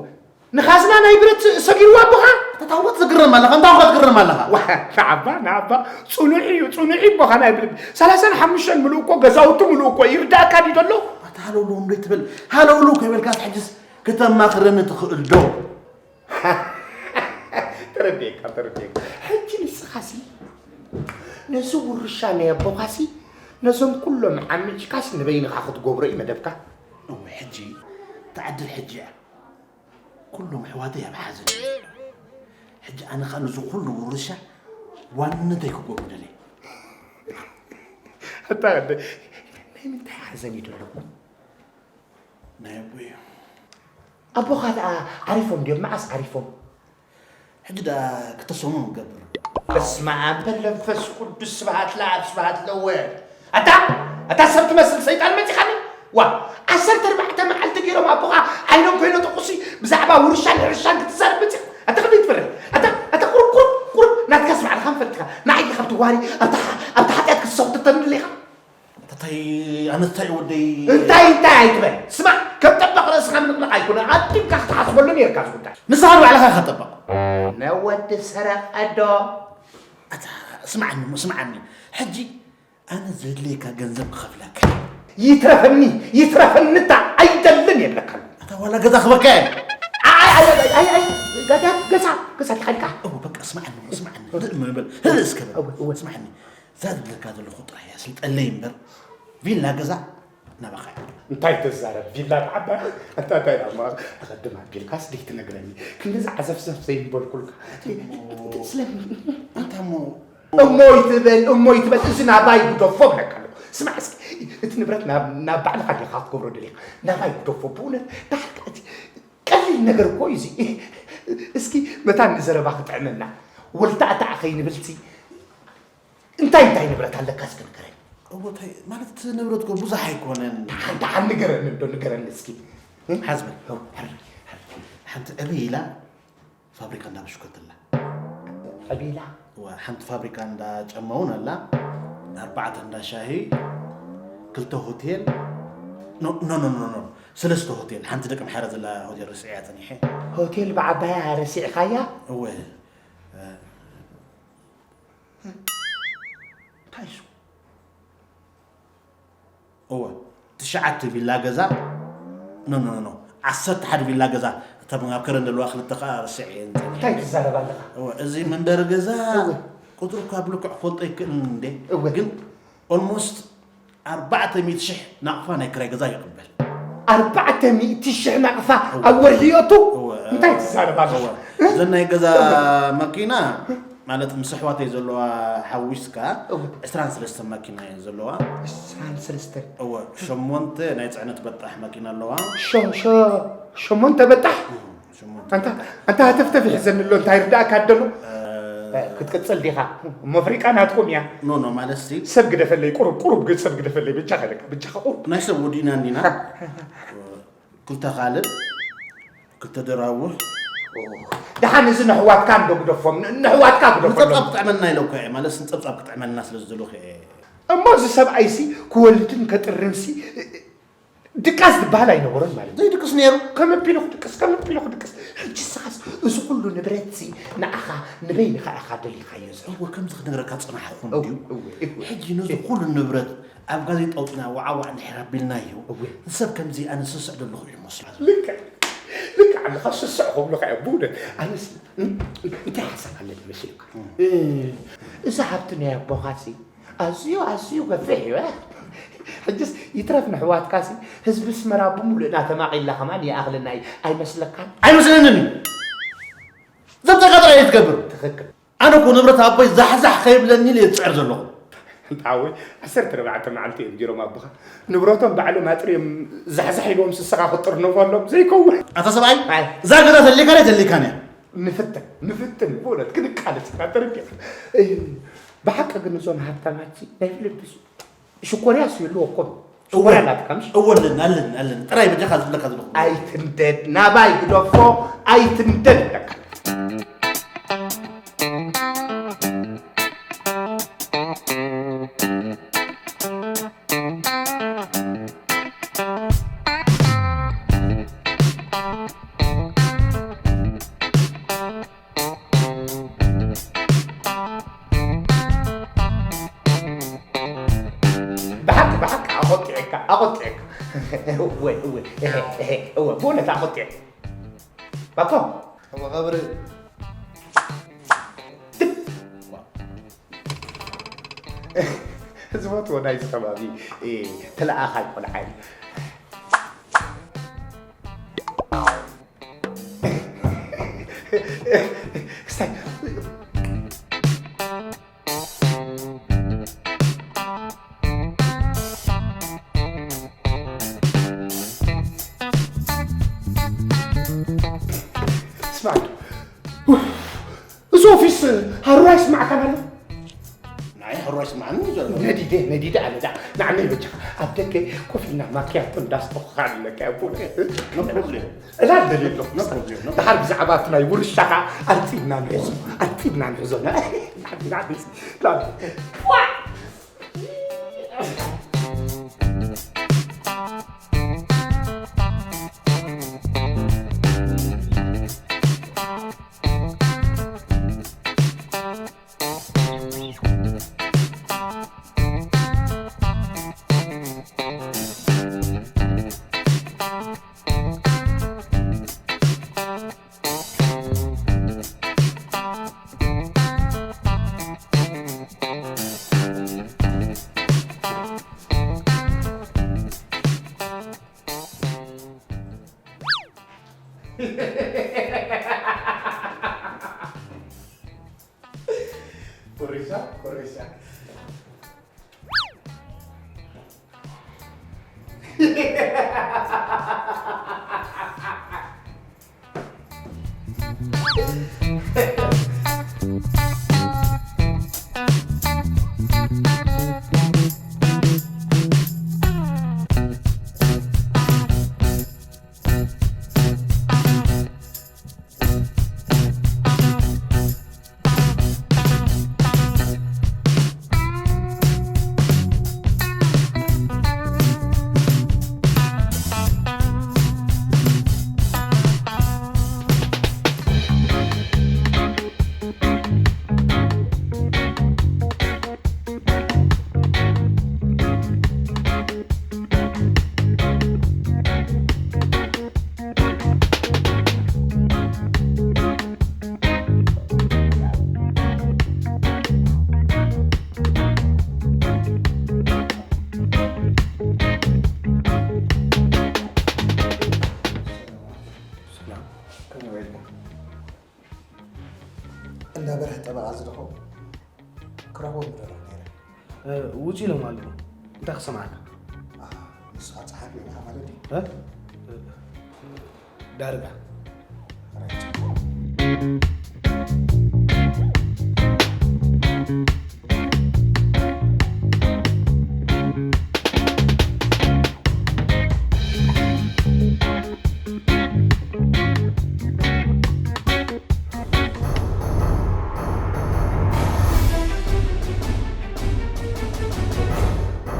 ንኻዝና ናይ ብረት ሰጊርዋ ኣቦኻ? ኣታ እንታይ ትግረም ኣለኻ? እንታይ ትግረም ኣለኻ? ዋ፣ ንዓባ፣ ንዓባ፣ ጽኑዕ እዩ፣ ጽኑዕ እዩ ኣቦኻ ናይ ብረት። ሰላሳን ሓሙሽተን ምሉእ እኮ፣ ገዛውቱ ምሉእ እኮ፣ ይርዳእካ ድዩ ዘሎ? ኣታ ሃለውለው እንዶ ይትበል። ሃለውለው ከይበልካስ ሕጅስ ከተማኽረኒ ትኽእል ዶ? ተረዲኤካ፣ ተረዲኤካ። ሕጂ ንስኻሲ፣ ነዚ ውርሻ ናይ ኣቦኻሲ፣ ነዞም ኩሎም ዓሚጭካሲ ንበይንኻ ክትገብሮ እዩ መደብካ። እወ፣ ሕጂ ትዓድል ሕጂ እያ። ኩሎም ኣሕዋተይ ኣብ ሓዘን እዮም ዘለዉ። ሕጂ ኣነ ኸኣ ነዚ ኩሉ ውርሻ ዋንነተይ ክገብሮ ደልየ። ኣታ፣ ናይ ምንታይ ሓዘን እዩ ዘለኩም? ናይ ኣቦይ እዩ። ኣቦኻ ደኣ ዓሪፎም ድዮም? መዓስ ዓሪፎም? ሕጂ ደኣ ክልተ ሰሙን ንገብር። በስመ ኣብ በል መንፈስ ቅዱስ፣ ስብሃት ለኣብ ስብሃት ለወልድ። ኣታ፣ ኣታ ሰብ ትመስል ሰይጣን መጺኻኒ። ዋ፣ ዓሰርተ ኣርባዕተ መዓልቲ ገይሮም ኣቦኻ ዓይኖም ኮይኖ ጥቁሲ ብዛዕባ ውርሻን ሕርሻን ክትዛረብ መጺኻ። ኣታ ከመይ ትፈርድ? ኣታ፣ ኣታ ቁሩብ፣ ቁሩብ፣ ቁሩብ ናትካስ ባዕልኻ ምፈልጥካ። ንዓይ ካብቲ ጓሪ ኣብታ፣ ኣብታ ሓጢኣት ክትሰኹተኒ ደሊኻ? እንታይ፣ ኣነ እንታይ ወደይ? እንታይ፣ እንታይ ኣይትበል። ስማዕ፣ ከም ጠበቕ ርእስኻ ምንቕናቕ ኣይኮነን። ኣዲምካ ክትሓስበሉ ነይርካ እዚ ጉዳይ። ንስኻ ንባዕልኻ ኢኻ ጠበቕ። ነወዲ ሰረቐ ዶ? ኣታ፣ ስምዓኒ እሞ፣ ስምዓኒ። ሕጂ ኣነ ዘድልየካ ገንዘብ ክኸፍለካ። ይትረፈኒ፣ ይትረፈኒ እታ ኣይደልን የብለካን። ኣታ ዋላ ገዛ ክበካ እየ። ኣይ፣ ኣይ፣ ኣይ፣ ኣይ፣ ኣይ፣ ገዛ፣ ገዛ፣ ገዛ ተኻልካ። እወ፣ በቃ ስምዓኒ እሞ፣ ስምዓኒ። ህድእ እሞ በል፣ ህድእ እስከ በል። እወ፣ እወ። ስምዓኒ። እዛ ዝብለካ ዘለኹ ጥራይ እያ ስልጠለይ እምበር፣ ቪላ ገዛ ናባኻ እያ። እንታይ ትዛረብ? ቪላ ብዓባይ? ኣታ እንታይ ደኣ እሞ፣ ኣቐድም ኣቢልካስ ደይትነግረኒ? ክንድዚ ዓዘፍዘፍ ዘይምበልኩልካ። ኣታ እሞ፣ ስለምን? ኣታ እሞ፣ እሞ ይትበል፣ እሞ ይትበል፣ እዚ ናባይ ግደፎ እብለካ ኣለኹ። ስማዕ እስኪ፣ እቲ ንብረት ናብ፣ ናብ ባዕልኻ ዲኻ ክትገብሮ ደሊኻ? ናባይ ግደፎ፣ ብእውነት፣ ዳሕርካ እቲ ቀሊል ነገር እኮ እዩ እዚ። እስኪ መታን ንዘረባ ክጥዕመና፣ ወልታዕታዕ ከይንብልሲ፣ እንታይ እንታይ ንብረት ኣለካ እስኪ ንገረኒ። እዎ፣ እንታይ ማለት፣ እቲ ንብረት እኮ ብዙሕ ኣይኮነን። ደሓን፣ ደሓን ንገረኒ እንዶ፣ ንገረኒ እስኪ። ሓዝ በል። እው፣ ሕር፣ ሕር። ሓንቲ ዕብይ ኢላ ፋብሪካ እንዳ ብሽኮት ኣላ። ዕብይ ኢላ? እዋ፣ ሓንቲ ፋብሪካ እንዳ ጨማ እውን ኣላ። ኣርባዕተ እንዳ ሻሂ፣ ክልተ ሆቴል። ኖ፣ ኖ፣ ኖ፣ ኖ፣ ኖ። ሰለስተ ሆቴል። ሓንቲ ደቂ ምሓረ ዘላ ሆቴል ርስዕያ ጸኒሐ። ሆቴል ብዓባያ ረሲዕካያ? እወ። እንታይ እሱ? እወ፣ ትሽዓተ ቪላ ገዛ፣ ኖ፣ ኖ፣ ኖ፣ ኖ፣ ዓሰርተ ሓደ ቪላ ገዛ፣ እተን ኣብ ከረን ዘለዋ ክልተ ኸኣ ረሲዐ እየን ጸኒሐ። እንታይ ትዛረብ ኣለኻ? እወ፣ እዚ መንበሪ ገዛ እወ። ቁጽሩ እኳ ብልክዕ ክፈልጦ ኣይክእልን እንዴ? እወ። ግን ኦልሞስት ኣርባዕተ ሚእቲ ሽሕ ናቕፋ ናይ ክራይ ገዛ ይቕበል። ኣርባዕተ ሚእቲ ሽሕ ናቕፋ እወ። ኣብ ወርሒ ይእቱ? እወ። እንታይ ትዛረብ ኣለኻ? እወ። እዘን ናይ ገዛ እወ። መኪና ማለት ምስ ኣሕዋተይ ዘለዋ ሓዊስካ እወ። ዕስራን ሰለስተን መኪና እየን ዘለዋ። ዕስራን ሰለስተን እወ፣ ሸሞንተ ናይ ፅዕነት በጣሕ መኪና ኣለዋ። ሸ- ሸ- ሸሞንተ በጣሕ ሸሞንተ ኣንታ ኣንታ ሃተፍተፍ ይሕዘኒ ኣሎ እንታይ ርዳእካ ደሎ ክትቅፅል ዲኻ እሞ ኣፍሪቃ ናትኩም እያ ኖ ኖ ማለት ሲ ሰብ ግደፈለይ ቁሩብ ቁሩብ ግን ሰብ ግደፈለይ ብቻ ከለካ ብቻ ቁሩብ ናይ ሰብ ወዲእና እንዲና ክልተ ካልብ ክልተ ደራውህ ደሓን እዚ ነሕዋትካ እንዶ ግደፎም ን- ነሕዋትካ ግደፎም ንፀብፃብ ክጥዕመና ኢለኳ እየ ማለት ንፀብፃብ ክጥዕመና ስለ ዝደለኹ እየ እሞ እዚ ሰብኣይሲ ክወልድን ከጥርንሲ ድቃስ ዝበሃል ኣይነበሮን ማለት እዩ ዘይድቅስ ነይሩ ከመቢሉ ክድቅስ ከመቢሉ ክድቅስ ሕጂ ስኻስ እዚ ኩሉ ንብረትሲ ንዓኻ ንበይንኻ ኢኻ ደሊኻዮ ዘሎ እወ ከምዚ ክነግረካ ፅናሕኹም እወ፣ ድዩ እወ፣ እወ። ሕጂ ነዚ ኩሉ ንብረት ኣብ ጋዜጣ ኣውፅና ዋዓዋዕ እንድሕር ኣቢልናዮ እወ። ንሰብ ከምዚ ኣነ ስስዕ ዘለኹ እዩ መስሎ ልክዕ ልክዕ ኣለኻ ስስዕ ክብሉኻ እዮም ብእውነት ኣነስ እንታይ ሓሳብ ኣለኒ መሲልካ እዚ ሃብቲ ናይ ኣቦኻሲ ኣዝዩ ኣዝዩ ገፊሕ እዩ ሕጅስ ይትረፍ ንሕዋትካሲ ህዝቢ ስመራ ብምሉእ እናተማቒልና ከማን ይኣኽለና እዩ ኣይመስለካን ኣይመስለንን እዩ ዘብጠቃ ጥራይ እዩ ትገብር ትኽክል ኣነ እኮ ንብረት ኣቦይ ዛሕዛሕ ከይብለኒ ኢለ ዝፅዕር ዘለኹ ሓወይ ዓሰርተ ኣርባዕተ መዓልቲ እዮም ጌሮም ኣቦኻ ንብረቶም ባዕሎም ኣጥርዮም ዛሕዛሕ ኢልዎም ስስኻ ክጥርንፈሎም ዘይከውን ኣታ ሰብኣይ ኣይ። እዛ ገዛ ተሊካ ናይ ተሊካን እያ ንፍትን ንፍትን ብእውነት ክንቃለስ ኢና ተረዲኻ ብሓቂ ግን እዞም ሃብታማት ናይ ፍልፕስ ሽኮርያ ስየሉ እኮ ሽኮርያ እናትካ ምሽ እወ ኣለና ኣለና ኣለና ጥራይ በጃኻ ዝብለካ ዘለኹ ኣይትንደድ ናባይ ግደፎ ኣይትንደድ ኣለካ ብሓቂ ብሓቂ ኣቆጢዐካ ኣቆጢዐካ እወ እወ እወ ብእውነት ኣቆጢዐ ባኮ መቐብሪ ዝፈትዎ ናይዚ ከባቢ ተለኣኻይ ቆልዓ እዩ ክስታይ ስማዕ እዚ ኦፊስ ሃሩራ ይስማዕካ ማለት ናይ ሕሮ ይስማዕኒ ዘሎ ነዲደ ነዲደ ኣነ ዳ ንዓመይ በጃኻ ኣብ ደገ ኮፍ ኢልና ማክያቶ እንዳስተኹኻ ኣለካ ያ ቦለ No problem. ዕላል ደልየሎ No problem, no ድሓር ብዛዕባ እቲ ናይ ውርሻኻ ኣርጢብና ንሕዞ ኣርጢብና ንሕዞ Corrija, corrija. ጠበቓ ዝደኸው ክረኽቦ ምደለኹ ነይረ። እ፣ ውጭ ኢሎም ኣለዉ። እንታይ ክሰምዓካ? አ፣ ንስኻ ጸሓፊ ኢኻ ማለት ድዩ? እ? ዳርጋ።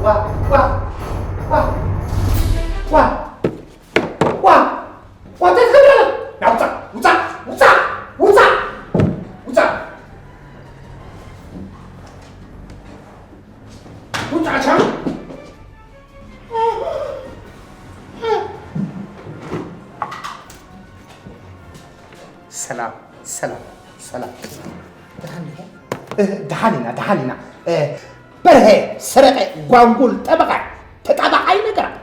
ዋ፣ ዋ፣ ዋ፣ ዋ፣ ዋ፣ ዋ፣ እንታይ ትገብር ኣለኻ? ና፣ ውጻእ፣ ውጻእ፣ ውጻእ፣ ውጻእ፣ ውጻእ። ውጻእ፣ ቻው። ሰላም፣ ሰላም፣ ሰላም። ደሓን ዲኻ? እ፣ ደሓን ኢና፣ ደሓን ኢና። እ፣ በርሀ ሰረቐ ጓንጉል ጠበቓ፣ ተጣባቓይ ነገራት፣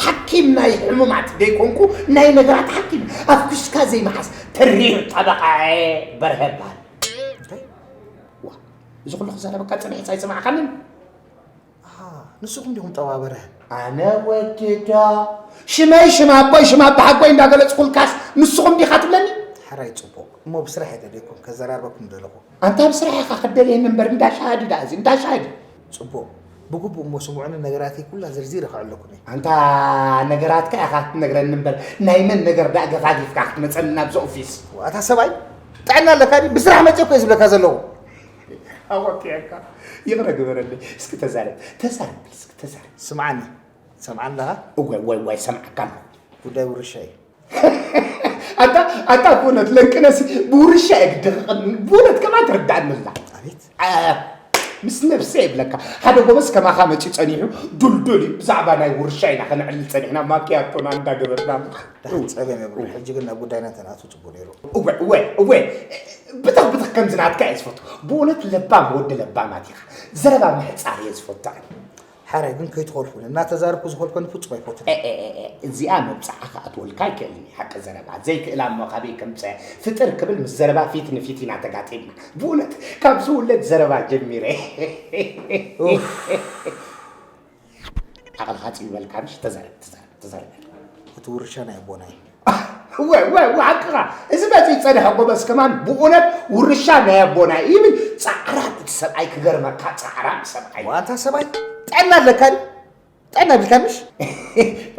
ሓኪም ናይ ሕሙማት ደይኮንኩ፣ ናይ ነገራት ሓኪም፣ ኣፍኲስካ ዘይምሓዝ ተሪር ጠበቓ በርሀ እበሃል። እንታይ? ዋ፣ እዚ ኩሉ ክዛረበካ ጸኒሐስ ኣይሰማዕካንን? ኣሃ፣ ንስኹም ዲኹም ጠበቓ በርሀ? ኣነ ወዲ ዶ? ሽመይ ሽም ኣቦይ ሽም ኣባሓጎይ እንዳገለጽኩልካስ ንስኹም ዲኻ ትብለኒ? ሕራይ ጽቡቕ። እሞ ብስራሕ እየ ደልየኩም፣ ከዘራርበኩም ደለኹ። ኣንታ ብስራሕ ኢኻ ክትደልየኒ እምበር እንዳ ሻሂ ድዩ ደኣ እዚ? እንዳ ሻሂ ድዩ? ጽቡቕ። ብግቡእ እሞ ስምዑኒ፣ ነገራተይ ኩላ ዘርዚረ ከዕለኩም እየ። ኣንታ ነገራትካ ኢኻ ክትነግረኒ እምበር ናይ መን ነገር ደኣ ገፋጊፍካ ክትመጸኒ ናብዚ ኦፊስ? ኣታ ሰብኣይ፣ ጥዕና ኣለካ ድዩ? ብስራሕ መጽየ እኮ እየ ዝብለካ ዘለኹ። ኣወኪዐካ። ይቕረ ግበረለይ። እስኪ ተዛረብ። ተዛረብ። እስኪ ተዛረብ። ስምዓኒ። ትሰምዓኒ ኣለኻ? እወ፣ እወ፣ እወ፣ ይሰምዓካ ኣለኹ። ጉዳይ ውርሻ እዩ። ኣታ፣ ኣታ ብእውነት ለንቅነሲ ብውርሻ እየ ግደኸቐኒ። ብእውነት ከማን ትርዳእኒ ኣላ። ኣቤት። ኣ፣ ምስ ነብሰ ይብለካ። ሓደ ጎበዝ ከማኻ መጺኡ ጸኒሑ ዱልዱል እዩ። ብዛዕባ ናይ ውርሻ ኢና ከነዕልል ጸኒሕና። ማኪያቶና እንዳገበርና። ደሓን ጸገም የብሉን። ሕጂ ግን ናብ ጉዳይና እንተንኣቱ ጽቡቕ ነይሩ። እወ፣ እወ፣ እወ። ብትኽ ብትኽ ከምዚ ናትካ እየ ዝፈቱ። ብእውነት ለባም ወዲ ለባማት ኢኻ። ዘረባ ምሕጻር እየ ዝፈቱ ኣነ። ሓራይ ግን ከይትኾልፉኒ። እናተዛረብኩ ዝኾልፈኒ ፍጹም ኣይፈቱን። እ፣ እ፣ እ፣ እ፣ እዚኣ መብጽዓ ክኣትወልካ ኣይክእልን እዩ። ሓቂ ዘረባ ዘይክእላ እሞ ካበይ ከምጽአ? ፍጥር ክብል ምስ ዘረባ ፊት ንፊት ኢና ተጋጢምና። ብእውነት ካብ ዝውለድ ዘረባ ጀሚረ። ኡፍ። ዓቕልኻ ጽቢበልካ ምሽ? ተዛረብ፣ ተዛረብ፣ ተዛረብ። እቲ ውርሻ ናይ ኣቦና እዩ። እወ፣ እወ፣ እወ፣ ሓቅኻ። እዚ መጺኡ ዝጸንሐ ጎበዝ ከማን ብእውነት ውርሻ ናይ ኣቦና እዩ ይብል። ጻዕራም እቲ ሰብኣይ ክገርመካ፣ ጻዕራም ሰብኣይ። ዋንታ ሰብኣይ ጥዕና ኣለካ ድዩ? ጥዕና የብልካ ምሽ?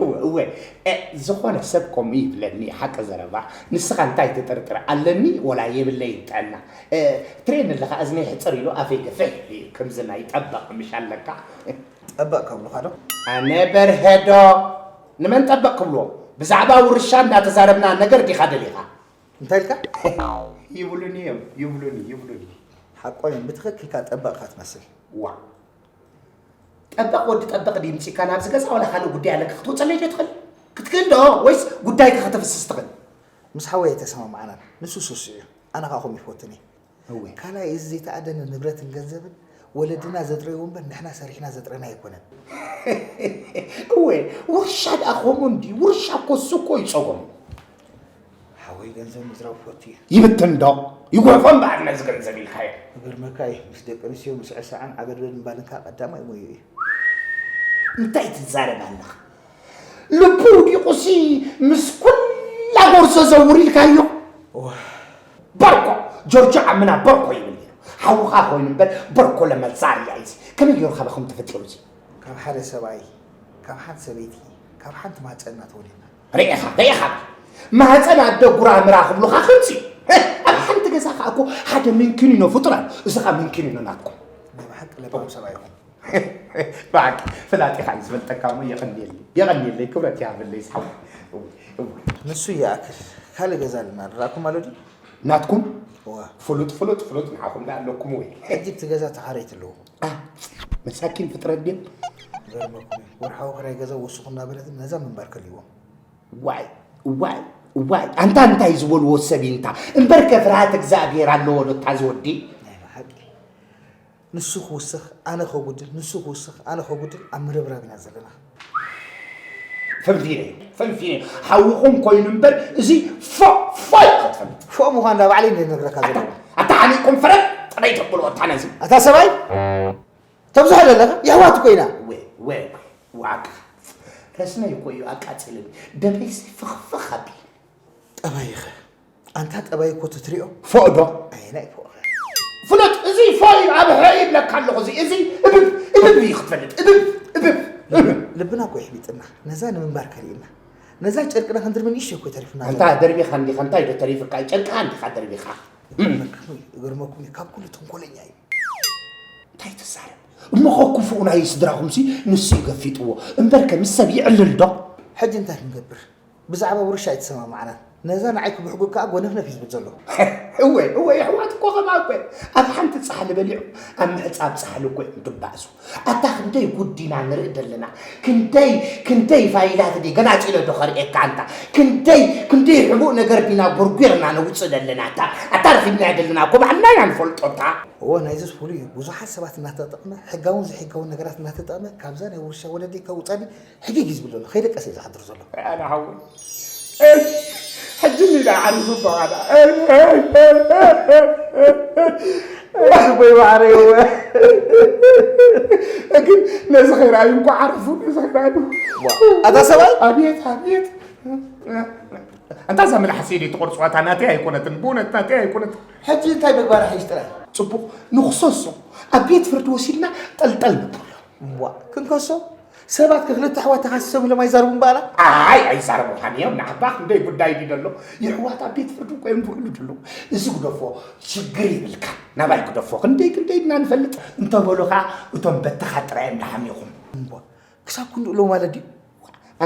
እወ፣ እወ። እ፣ ዝኾነ ሰብ ከምኡ ይብለኒ፣ ሓቂ ዘረባ። ንስኻ እንታይ ትጥርጥር ኣለኒ ወላ የብለይን ጥዕና? እ፣ ትርእየኒ ኣለኻ፣ እዝነይ ሕጽር ኢሉ ኣፈይ ገፍሕ ኢሉ እዩ። ከምዚ ናይ ጠበቕ ምሽ ኣለካ? ጠበቕ ከብሉኻ ዶ? ኣነ በርሀ ዶ? ንመን ጠበቕ ክብልዎ? ብዛዕባ ውርሻ እንዳተዛረብና ነገር ዲኻ ደሊኻ? እንታይ ኢልካ? ይብሉኒ እዮም፣ ይብሉኒ፣ ይብሉኒ። ሓቆም እዮም፣ ብትኽክል ከኣ ጠበቕ ኢኻ ትመስል። ዋእ! ጠበቕ ወዲ ጠበቕ ድዩ ምጺእካ ናብዚ ገዛ፣ ዋላ ካልእ ጉዳይ ኣለካ ክትወጸለይ ዶ ትኽእል? ክትክእል ዶ? ወይስ ጉዳይካ ከተፍስስ ትኽእል? ምስ ሓወይ ኣይተሰማማዕናን። ንሱ ሱስ እዩ፣ ኣነ ከኣ ከምኡ ይፈቱን እየ። እወ። ካልኣይ፣ እዚ ዘይተኣደነ ንብረትን ገንዘብን ወለድና ዘጥረይዎ እምበር ንሕና ሰሪሕና ዘጥረናዮ ኣይኮነን። እወ፣ ውርሻ ደኣ ከምኡ እንድዩ። ውርሻ እኮ እሱ እኮ እዩ ጸገሙ። ሓወይ ገንዘብ ምዝራብ ፈቱ እዩ። ይብትን ዶ? ይጉሕፎ እምበኣር ነዚ ገንዘብ ኢልካዮ። ክገርመካ እዩ፣ ምስ ደቂ ኣንስትዮ ምስዕሳዕን ዓበድበድ ምባልን ከኣ ቀዳማይ ሞይኡ እዩ። እንታይ ትዛረብ ኣለኻ? ልቡ ውዲቑሲ ምስ ኩላ ጎርዞ ዘውር ኢልካዮ? እወ። በርኮ፣ ጆርጆ ዓምና በርኮ ይብል ነይሩ። ሓውኻ ኮይኑ እምበር በርኮ ለመዛርያ እዩ። ከመይ ገይሩ ካባኹም ተፈጢሩ እዚ? ካብ ሓደ ሰብኣይ፣ ካብ ሓንቲ ሰበይቲ፣ ካብ ሓንቲ ማህጸን ኢና ተወሊድና። ርኢኻ፣ ርኢኻ። ማህጸን ኣደ ጉራምራ ክብሉኻ ከምዚ እዩ። ኣብ ሓንቲ ገዛ ከኣ እኮ ሓደ ምንኪኒኖ ፍጡር ኣሎ። እዚ ከኣ ምንኪኒኖ ናትኩም። ናይ ብሓቂ ለባም ሰብኣይ ኢኹም። ብሓቂ ፍላጥ ኢኻ እዩ ዝፈልጠካ እሞ የቐንየለይ፣ የቐንየለይ፣ ክብረት ይሃበለይ ዝሓወይ። እወ፣ እወ። ንሱ ይኣክል ካልእ ገዛ ኣለና፣ ርኣኩም ኣሎ ድዩ? ናትኩም? እወ። ፍሉጥ፣ ፍሉጥ፣ ፍሉጥ ንዓኹም ደኣ ኣለኩም ወይ? ሕጂ እቲ ገዛ ተኻረይቲ ኣለዎ። ኣ፣ መሳኪን ፍጥረት ድዮም? ይገርመኩም እዩ። ወርሓዊ ክራይ ገዛ ወስኹ እናበለት ነዛ ምንባር ከልይዎም። ዋይ፣ ዋይ፣ ዋይ፣ ኣንታ እንታይ ዝበልዎ ሰብ እዩ እንታ? እምበርከ ፍርሃት እግዚኣብሔር ኣለዎ ዶ እታ ዝወዲ? ናይ ብሓቂ። ንሱ ክውስኽ፣ ኣነ ከጉድል፣ ንሱ ክውስኽ፣ ኣነ ከጉድል፣ ኣብ ምርብራብ ኢና ዘለና። ፈንፊነ፣ ፈንፊነ፣ ሓውኹም ኮይኑ እምበር፣ እዚ ፎእ፣ ፎእ እዩ ክትፈልጥ። ፎእ ምዃን እንዳ ባዕለይ እንደ ነግረካ ዘለኹ። ኣታ ሓኒቕኩም ፍረድ፣ ኣይተብሎ ኣታ ነዚ። ኣታ ሰብኣይ ተብዝሖ ዘለኻ የሕዋት እኮ ኢና። ወ ወ ዋቃ ረስነይ እኮ እዩ ኣቃጺልኒ። ደመይሲ ፍኽፍኽ ኣቢሉ። ጠባይኸ ኣንታ ጠባይ እኮ ትትሪኦ ፎእ ዶ? ኣየናይ ፎእኸ ፍለጥ፣ እዚ ፎእ እዩ። ኣብ ሐ ይብለካ ኣለኹ። እዚ እዚ እብብ እብብ እዩ ክትፈልጥ። እብብ እብብ እብብ። ልብና እኮ ይሕቢጥና ነዛ ንምንባር ከሪእና ነዛ ጨርቅና ክንድርቢ ንእሽቶ እኮ ተሪፉና ኣንታ ደርቢኻ እንዲኻ እንታይ ዶ ተሪፍካ? ጨርቅኻ እንዲኻ ደርቢኻ። እግርመኩም እዩ ካብ ኩሉ ተንኮለኛ እዩ እንታይ ትዛረብ እሞ ኸ ክፉእ ናይ ስድራኹምሲ ንሱ እዩ ገፊጥዎ እምበርከ ምስ ሰብ ይዕልል ዶ? ሕጂ እንታይ ክንገብር ብዛዕባ ውርሻ ኣይተሰማማዕናን ነዛ ንዓይ ክብሕጉ ከዓ ጎነፍነፍ እዩ ዝብል ዘሎ እወ እወ የሕዋት እኮ ኸማ እኮ ኣብ ሓንቲ ፃሕሊ በሊዑ ኣብ ምሕፃብ ፃሕሊ እኮ እዮም ትባእሱ ኣታ ክንደይ ጉዲና ንርኢ ደለና ክንደይ ክንደይ ፋይላት ዲ ገላፂለ ዶ ኸርእየካ ኣንታ ክንደይ ክንደይ ሕቡእ ነገር ዲና ጎርጒርና ነውፅእ ደለና ኣታ ኣታ ረኺብናዮ ደለና እኮ ባዕልና ኢና ንፈልጦ ኣታ እዎ ናይዝስ ፍሉይ እዩ ብዙሓት ሰባት እናተጠቕመ ሕጋውን ዘይሕጋውን ነገራት እናተጠቕመ ካብዛ ናይ ውርሻ ወለዲ ከውፀኒ ሕጊግ እዩ ዝብል ዘሎ ከይደቀሰ እዩ ዝሓድር ዘሎ ኣነ ሓወይ ሕጂ ሚዳ ዓሪፉ በኋላ ወይ ማዕረይ ግን ነዚ ከይረኣዩ እንኳ ዓረፉ ነዚ ከይረኣዩ ኣታ ሰብኣይ ኣብየት ኣብየት እንታ እዛ መልሓሰይ ደይ ትቆርፅዋ እታ ናተይ ኣይኮነትን ብእውነት ናተይ ኣይኮነትን ሕጂ እንታይ ምግባር ሓይሽ ጥራይ ፅቡቕ ንኽሰሶ ኣብ ቤት ፍርዲ ወሲድና ጠልጠል ንብሎ እዋ ክንከሶ ሰባት ከክልተ ኣሕዋት ተኻሲሶም ኢሎም ኣይዛርቡን በኣላ ኣይ ኣይዛረቡ ሃንዮም ንዓባ ክንደይ ጉዳይ ድዩ ደሎ የሕዋት ኣብ ቤት ፍርዲ እኮ እዮም ዝውዕሉ ደለዉ እዚ ግደፎ ሽግር ይብልካ ናባይ ግደፎ ክንደይ ክንደይ ድና ንፈልጥ እንተበሉ ከዓ እቶም በተኻ ጥራይ እዮም ድሓሚኹም ክሳብ ክንድኡ ሎ ማለት ድዩ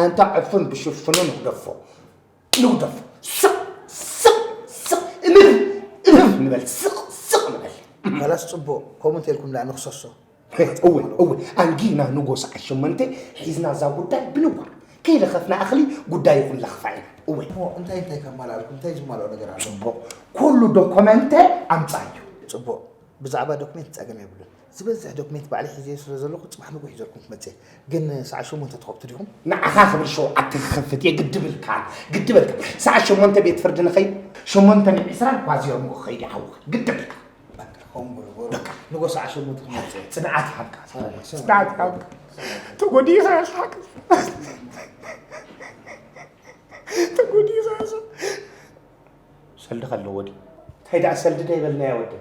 ኣንታ ዕፉን ብሽፍኑ ንግደፎ ንግደፎ ስቕ ስቕ ስቕ እልፍ እልፍ ንበል ስቕ ስቕ ንበል ካላስ ፅቡቕ ከምኡ እንተልኩም ደኣ ንክሰሶ እወ እወ ኣንጊና ንጎ ሰዓት ሸሞንተ ሒዝና እዛ ጉዳይ ብንዋር ከይለኸፍና እኽሊ ጉዳይ ይኹን ለኽፋ ኢና እወ እንታይ እንታይ ከማላልኩም እንታይ ዝማልኦ ነገር ኣሎ ፅቡቕ ኩሉ ዶኮመንተ ኣምፃ እዩ ፅቡቕ ብዛዕባ ዶክሜንት ፀገም የብሉን ዝበዝሕ ዶክሜንት ባዕለ ሒዘ ስለ ዘለኹ ፅባሕ ንጉ ሒዘልኩም ክመፅእ ግን ሰዓት ሸሞንተ ትኸፍቱ ዲኹም ንዓኻ ክብል ሸውዓተ ክኸፍት እየ ግድብልካ ግድበልካ ሰዓት ሸሞንተ ቤት ፍርዲ ንኸይድ ሸሞንተ ን ዕስራን ኳዚሮም ክኸይድ ይሓውካ ግድብልካ ንጎ ሰዓ ሸሞንተ ክመፅእ ፅንዓት ይሃብካ ፅንዓት ይሃብካ ተጎዲኻ ኢኻ ተጎዲኻ ኢኻ ሰልዲ ከለዎ ድዩ እንታይ ደኣ ሰልዲ ዶ ይበልናዮ ወደ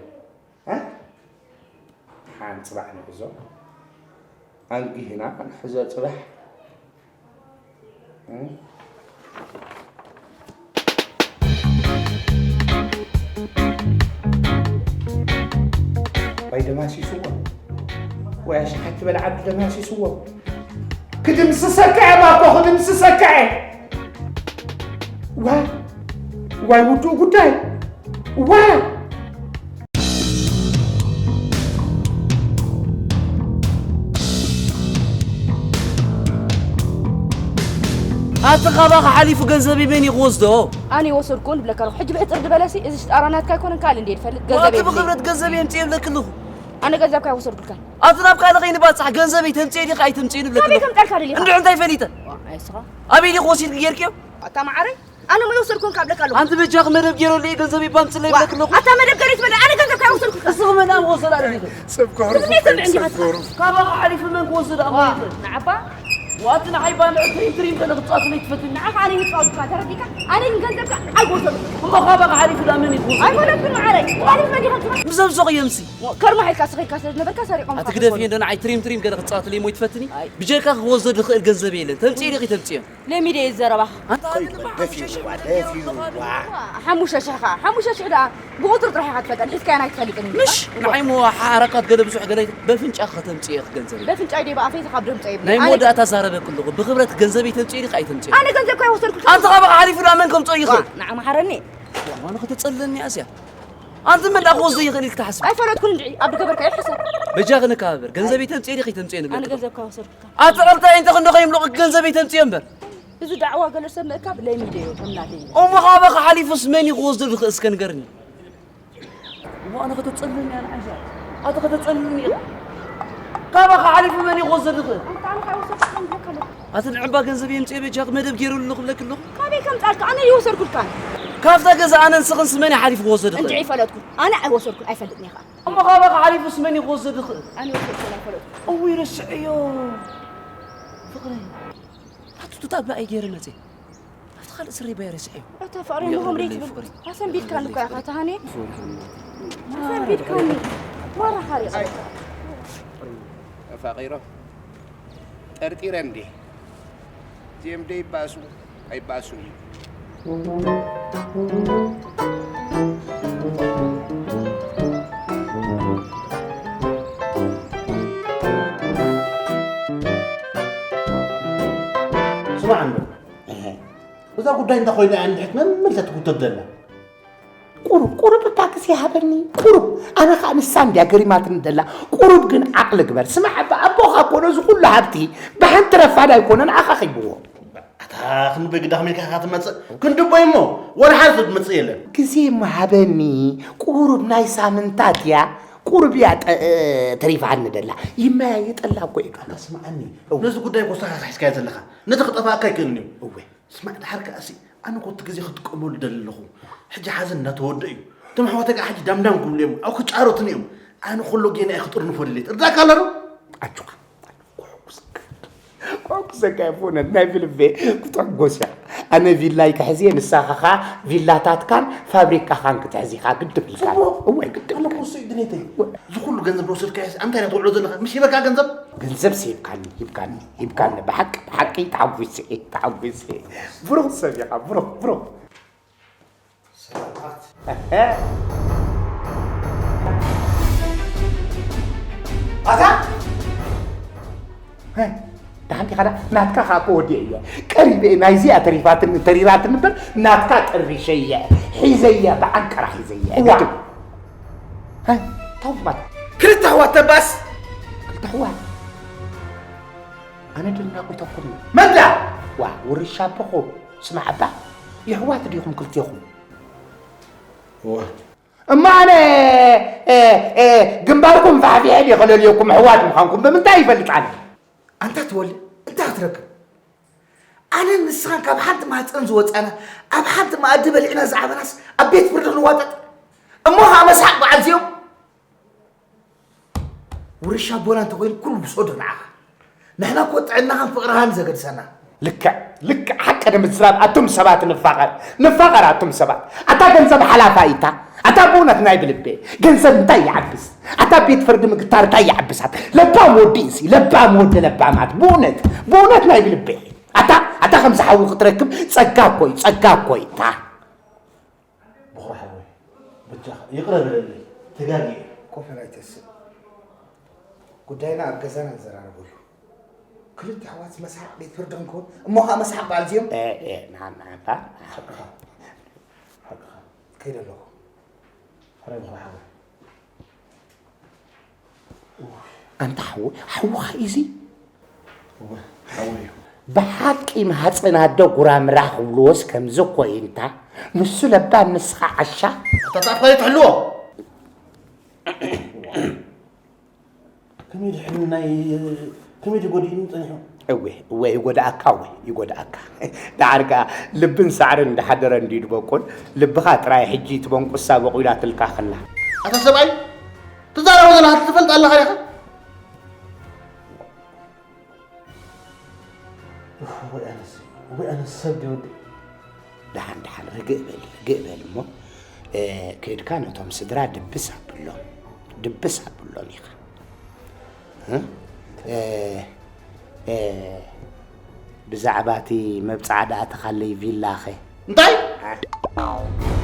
ሓንቲ ፅባሕ ንሕዞ ኣንጊህና ንሕዞ ፅባሕ ወይ ደማሲስዎ ወይ ኣሽሓት ትበል ዓዲ ደማሲስዎ ክድምስሰካ እየ ባኮ ክድምስሰካ እየ ዋ ዋይ ውዱእ ጉዳይ ዋ ኣቲ ካባኻ ሓሊፉ ገንዘበይ መን እዩ ክወስዶ? ኣነ ይወሰድኩ ንብለካ ኣለኹ። ሕጂ ብሕጽር ዝበለሲ እዚ ሽጣራ ናትካ ኣይኮነን ካልእ እንድየ ዝፈልጥ ገንዘበይ የብለይን። ብኽብረት ገንዘበይ የምጽእ ይብለኪ ኣለኹ። ኣነ ገንዘብካ ኣይወሰድኩልካን። ኣቲ ናብ ካልእ ከይንባጻሕ ገንዘበይ ተምጽኤ ዲኺ ኣይተምጽእን ይብለኪ ኣለኹ። ካበይ ከምጻልካ ደሊኻ? እንድዒ እንታይ ፈሊጠ? ኣይ እስኻ። ኣበይ ዲኺ ወሲድኪ ጌርክዮ? ኣታ መዓረይ ኣነ ሞ ይወሰድኩን ካብ ለካ ኣለኹ። ኣንቲ በጃኺ መደብ ጌረሉ እየ ገንዘብ ይባምፅለይ ይብለኪ ኣለኹ። ኣታ መደብ ገለ ይትበል ኣነ ገንዘብ ካብ ወሰድኩ። እስኺ መን ኣም ወሰዳ ደሊኺ? ሰብ ክህርፉ ሰብ ክህርፉ። ካባኻ ሓሊፉ መን ክወስድ ኣሞ ይኽእል? ንዓባ ዋቲ ንዓይ ባንዕ ትሪም ትሪም ገለ ክትፃወትለይ ትፈትኒ። ንዓኻ ኣነ ይፃወትካ ተረዲካ? ኣነ ግን ገንዘብካ ኣይወሰድኩ። እሞ ካባኻ ሓሊፉ ዳ መን ይኽወስድ? ኣይኮነትን መዓረይ። ሓሊፍ መን ይኸትማ? ምዘብዞ ቅየምሲ። ከርማ ሒልካ ስኺልካ ስለ ዝነበርካ ሰሪቖም ኣቲ ግደፊ እንዶ ንዓይ ትሪም ትሪም ገለ ክትፃወትለይ ሞ ይትፈትኒ? ብጀካ ክወስዶ ዝኽእል ገንዘብ የለን። ተምፅኢ ዲኺ ተምፅዮ? ለሚደ እየ ዘረባኻ። ኣንታ ደፊእዋ ደፊእዋ። ሓሙሽተ ሽሕ ኸዓ ሓሙሽተ ሽሕ ደኣ ብቑፅሪ ጥራሕ ኢኻ ትፈልጠን ሒዝካያን ኣይትፈልጥን። ምሽ ንዓይ እሞ ሓረካት ገለ ብዙሕ ገለ በፍንጫ ከተምፅእ ኢኺ ገንዘበይ። በፍንጫይ ደይ ብኣፈይ ካብ ደምፀ የብለይ። ናይ መወዳእታ ዛረበኪ ኣለኹ ብኽብረት ገንዘበይ ተምፅእ ኢኺ ኣይተምፅእ። ኣነ ገንዘብካ ኣይወሰድኩ። ኣንተ ካባኻ ሓሊፉ ደኣ መን ከምፅኦ ይኽእል? ንዓ መሓረኒ። ዋኑ ከተፀልለኒ እያ እዚኣ። ኣንተ መን ደኣ ክወስዶ ይኽእል ኢልካ ትሓስብ? ኣይፈለጥኩን እንድዒ ኣብ ዝገበርካዮ ሕሰብ። በጃኺ ንከባበር። ገንዘበይ ተምፅእ ኢኺ ኣይተምፅእን እብለኪ ኣለኹ። ኣነ ገንዘብካ ወሰድኩ። ኣቲ ቅርታ እንተ ክንዶ ከይምልቑ ገንዘበይ ተምፅዮ እምበር። እዚ ዳዕዋ ገለ ሰብ ምእካብ ለሚደዮ ከም ናተይ እሞ ካባኻ ሓሊፉስ መን እዩ ክወስዶ ዝኽእል እስከ ንገርኒ እሞ ኣነ ከተፀልለኒ እያ ንዓይ እዚኣ ኣቲ ከተፀልለኒ ኢኻ ካባኻ ሓሊፉ መን እዩ ክወስዶ ዝኽእል ኣቲ ንዕባ ገንዘብ የምፅኦ በጃ መደብ ገይሩሉ ክብለክ ኣለኹ ካበይ ከምፃልካ ኣነ ይወሰድኩልካ ካብታ ገዛ ኣነ ንስኽን ስመን እዩ ሓሊፉ ክወስድ ይኽእል። እንድዒ ፈለጥኩ። ኣነ ኣይወሰድኩን፣ ኣይፈልጥን እየ ኸዓ። እሞ ካባኻ ሓሊፉስ መን እዩ ክወስድ ይኽእል? ኣነ ወሰድኩን ኣይፈለጥኩን። እውይ ረስዐዮ። ፍቕረይ። ኣቱቱ ጣብላ እየ ገይረ መፅእ። ኣብቲ ካልእ ስረይ በያ ረስዐዮ። እታ ፍቕረይ እውይ፣ ምሆም ኣቕልለይ ሬት ብል። ፍቕረይ። ኣሰንቢድካኒ እኮ ኢኻ፣ ኣቕልለይ ፍቕረይ። ተሃኔ። ኣሰንቢድካኒ። ማራ ሓሪቕ። ኣይ። ተፋቒሮም። ጠርጢረ እንዴ? እዚኦም ደይባእሱ ኣይባእሱን እዩ። ስማዕ እንዶ፣ እዛ ጉዳይ እንታይ ኮይና እያ እንድሕት መመልሳ ትጉተት ዘላ? ቁሩብ፣ ቁሩብ እባ ግዜ ሃበኒ፣ ቁሩብ። ኣነ ኸኣ ንሳ እንድያ ገሪማትኒ ደላ። ቁሩብ ግን ዓቕሊ ግበር። ስማዕ እባ፣ ኣቦኻ እኮ ነዚ ኩሉ ሃብቲ ብሓንቲ ረፋድ ኣይኮነን ኣኻኺብዎ። ኣታ ክንደቦይ ግዳ ከመይ ኢልካ ኢኻ ትመጽእ? ክንደቦይ እሞ ወላ ሓደ ሰብ ዝመጽእ የለን። ግዜ እሞ ሃበኒ፣ ቁሩብ ናይ ሳምንታት እያ፣ ቁሩብ እያ ጠ-፣ ተሪፋኒ ደላ። ይመያየጠላ እኮ እዩ። ኣታ ስምዓኒ፣ ነዚ ጉዳይ እኮ ንስኻ ኢኻ ሒዝካዮ ዘለኻ። ነቲ ክጠፍኣካ ኣይክእልን እዩ። እወ። ስማዕ፣ ድሓር ከኣሲ፣ ኣነ እኮ እቲ ግዜ ክጥቀመሉ ደሊ ኣለኹ። ሕጂ ሓዘን እናተወድአ እዩ። እቶም ኣሕዋተይ ከኣ ሕጂ ዳምዳም ክብሉ እዮም። ኣብ ክጫረቱኒ እዮም። ኣነ ከሎ ጌና እየ ክጥርንፎ ደልየ። ትርዳእካ ኣሎ ዶ? ኣጆኻ። ክሕጉሰካ፣ ክሕጉሰካ እየ፣ ብእውነት ናይ ብልቤ ክትሕጎስ እያ። ኣነ ቪላይ ክሕዝ እየ፣ ንሳኻ ኸኣ ቪላታትካን ፋብሪካኻን ክትሕዝ ኢኻ፣ ግድፍ ኢልካ። ጽቡቕ። እወ፣ ግድፍ ኣነ ኢልካ። እኮ እሱ እዩ ድሌተይ። እዚ ኩሉ ገንዘብ ዝወሰድካዮስ፣ ኣንታይ ኢና ትውዕሎ ዘለኻ? ምሽ ሂበካ ገንዘብ? ገንዘብ ሂብካኒ፣ ሂብካኒ፣ ሂብካኒ። ብሓቂ፣ ብሓቂ ተሓጒሰ፣ ተሓጒሰ። ብሩኽ ሰብ ኢኻ፣ ብሩኽ፣ ብሩኽ። ሰላማት። ኣታ? ሀ፣ ደሓን ዲኻ? ዳ-፣ ናትካ ኸኣ እኮ ወዲአ እየ። ቀሪበ እየ፣ ናይዚኣ ተሪፋትኒ፣ ተሪራትኒ እምበር፣ ናትካ ጠሪሸ እየ። ሒዘ እየ፣ ብዓንቀራ ሒዘ እየ። እዋ። ግድም። ሀ፣ ታው ማለት። ክልተ ኣሕዋት ተባስ። ክልተ ኣሕዋት? ኣነ ደናጒተኩም። መን ደኣ? ዋ፣ ውርሻ ኣቦኹም። ስማዕ እባ፣ የሕዋት ዲኹም ክልቴኹም? እዋ። እሞ ኣነ፣ እ፣ እ፣ ግንባርኩም ፋሕፊሐ ድየ ከለልየኩም ኣሕዋት ምዃንኩም ብምንታይ ይፈልጥ ኣነ? ኣንታ ተወልደ፣ እንታይ ክትረክብ? ኣነን ንስኻን ካብ ሓንቲ ማህፀን ዝወፃና፣ ኣብ ሓንቲ መኣዲ በሊዕና ዝዓበናስ ኣብ ቤት ፍርዲ ክንዋጠጥ? እሞ ከዓ መስሓቅ በዓል እዚኦም? ውርሻ ኣቦና እንተኮይኑ ኩሉ ውሰዶ ንዓኻ። ንሕና እኮ ጥዕናኻን ፍቕርኻን ዘገድሰና። ልክዕ፣ ልክዕ ሓቂ ንምዝራብ ኣቱም ሰባት ንፋቐር፣ ንፋቐር ኣቱም ሰባት። ኣታ ገንዘብ ሓላፋ ኢታ፣ ኣታ ብእውነት ናይ ብልቤ፣ ገንዘብ እንታይ ይዓብስ? ኣታ ቤት ፍርዲ ምግታር እንታይ ይዓብሳት? ለባም ወዲ እሲ፣ ለባም ወዲ ለባማት፣ ብእውነት፣ ብእውነት ናይ ብልቤ። ኣታ፣ ኣታ ከምዚ ሓዊ ክትረክብ ጸጋ እኮ እዩ፣ ጸጋ እኮ እዩ፣ እታ። ብኹሪ ሓወይ፣ በጃኻ ይቕረ በለለይ፣ ተጋግየ። ኮፈል ኣይተስእ። ጉዳይና ኣብ ገዛና ንዘራረበሉ። ክልተ ኣሕዋት መስሓቕ ቤት ፍርዲ ክንከውን፣ እሞ ኸኣ መስሓቕ በዓል እዚኦም? ኤ፣ ኤ፣ ና፣ ና፣ ባ። ሓቅኻ። ሓቅኻ። ከይደ ኣለኹ። ሕራይ ብኹሪ ሓወይ። ኣንታ ሓው-፣ ሓውኻ እዩ እዚ? እወ፣ ሓወይ እዩ። ብሓቂ ማህፀን ኣደ ጉራምራ ክብልዎስ ከምዚ እኮ እዩ እንታ። ንሱ ለባም ንስኻ ዓሻ። ኣታ ኣፍካ ዘይትሕልዎ። ከመይ ድሕኑ ናይ፣ ከመይ ድዩ ጎዲእኒ ጸኒሑ? እወ፣ እወ፣ ይጎድኣካ፣ እወ፣ ይጎድኣካ። ደሓር ከኣ ልብን ሳዕርን እንዳሓደረ እንድዩ ድበቁል፣ ልብኻ ጥራይ ሕጂ እቲ መንቁሳ በቑላትልካ ከላ። ኣታ ሰብኣይ፣ ትዛረቦ ዘለኻ ትፈልጥ ኣለኻ ዲኻ? ኡፍ፣ ወይ ኣነስ፣ ወይ ኣነስ ሰብ ድየ ወዲ? ደሓን፣ ደሓን፣ ርግእ በል፣ ርግእ በል እሞ፣ እ፣ ከይድካ ነቶም ስድራ ድብስ ኣብሎም፣ ድብስ ኣብሎም ኢኻ። እ? እ፣ እ፣ ብዛዕባ እቲ መብጽዓ ደኣ ተኻለይ ቪላኸ? እንታይ? እ?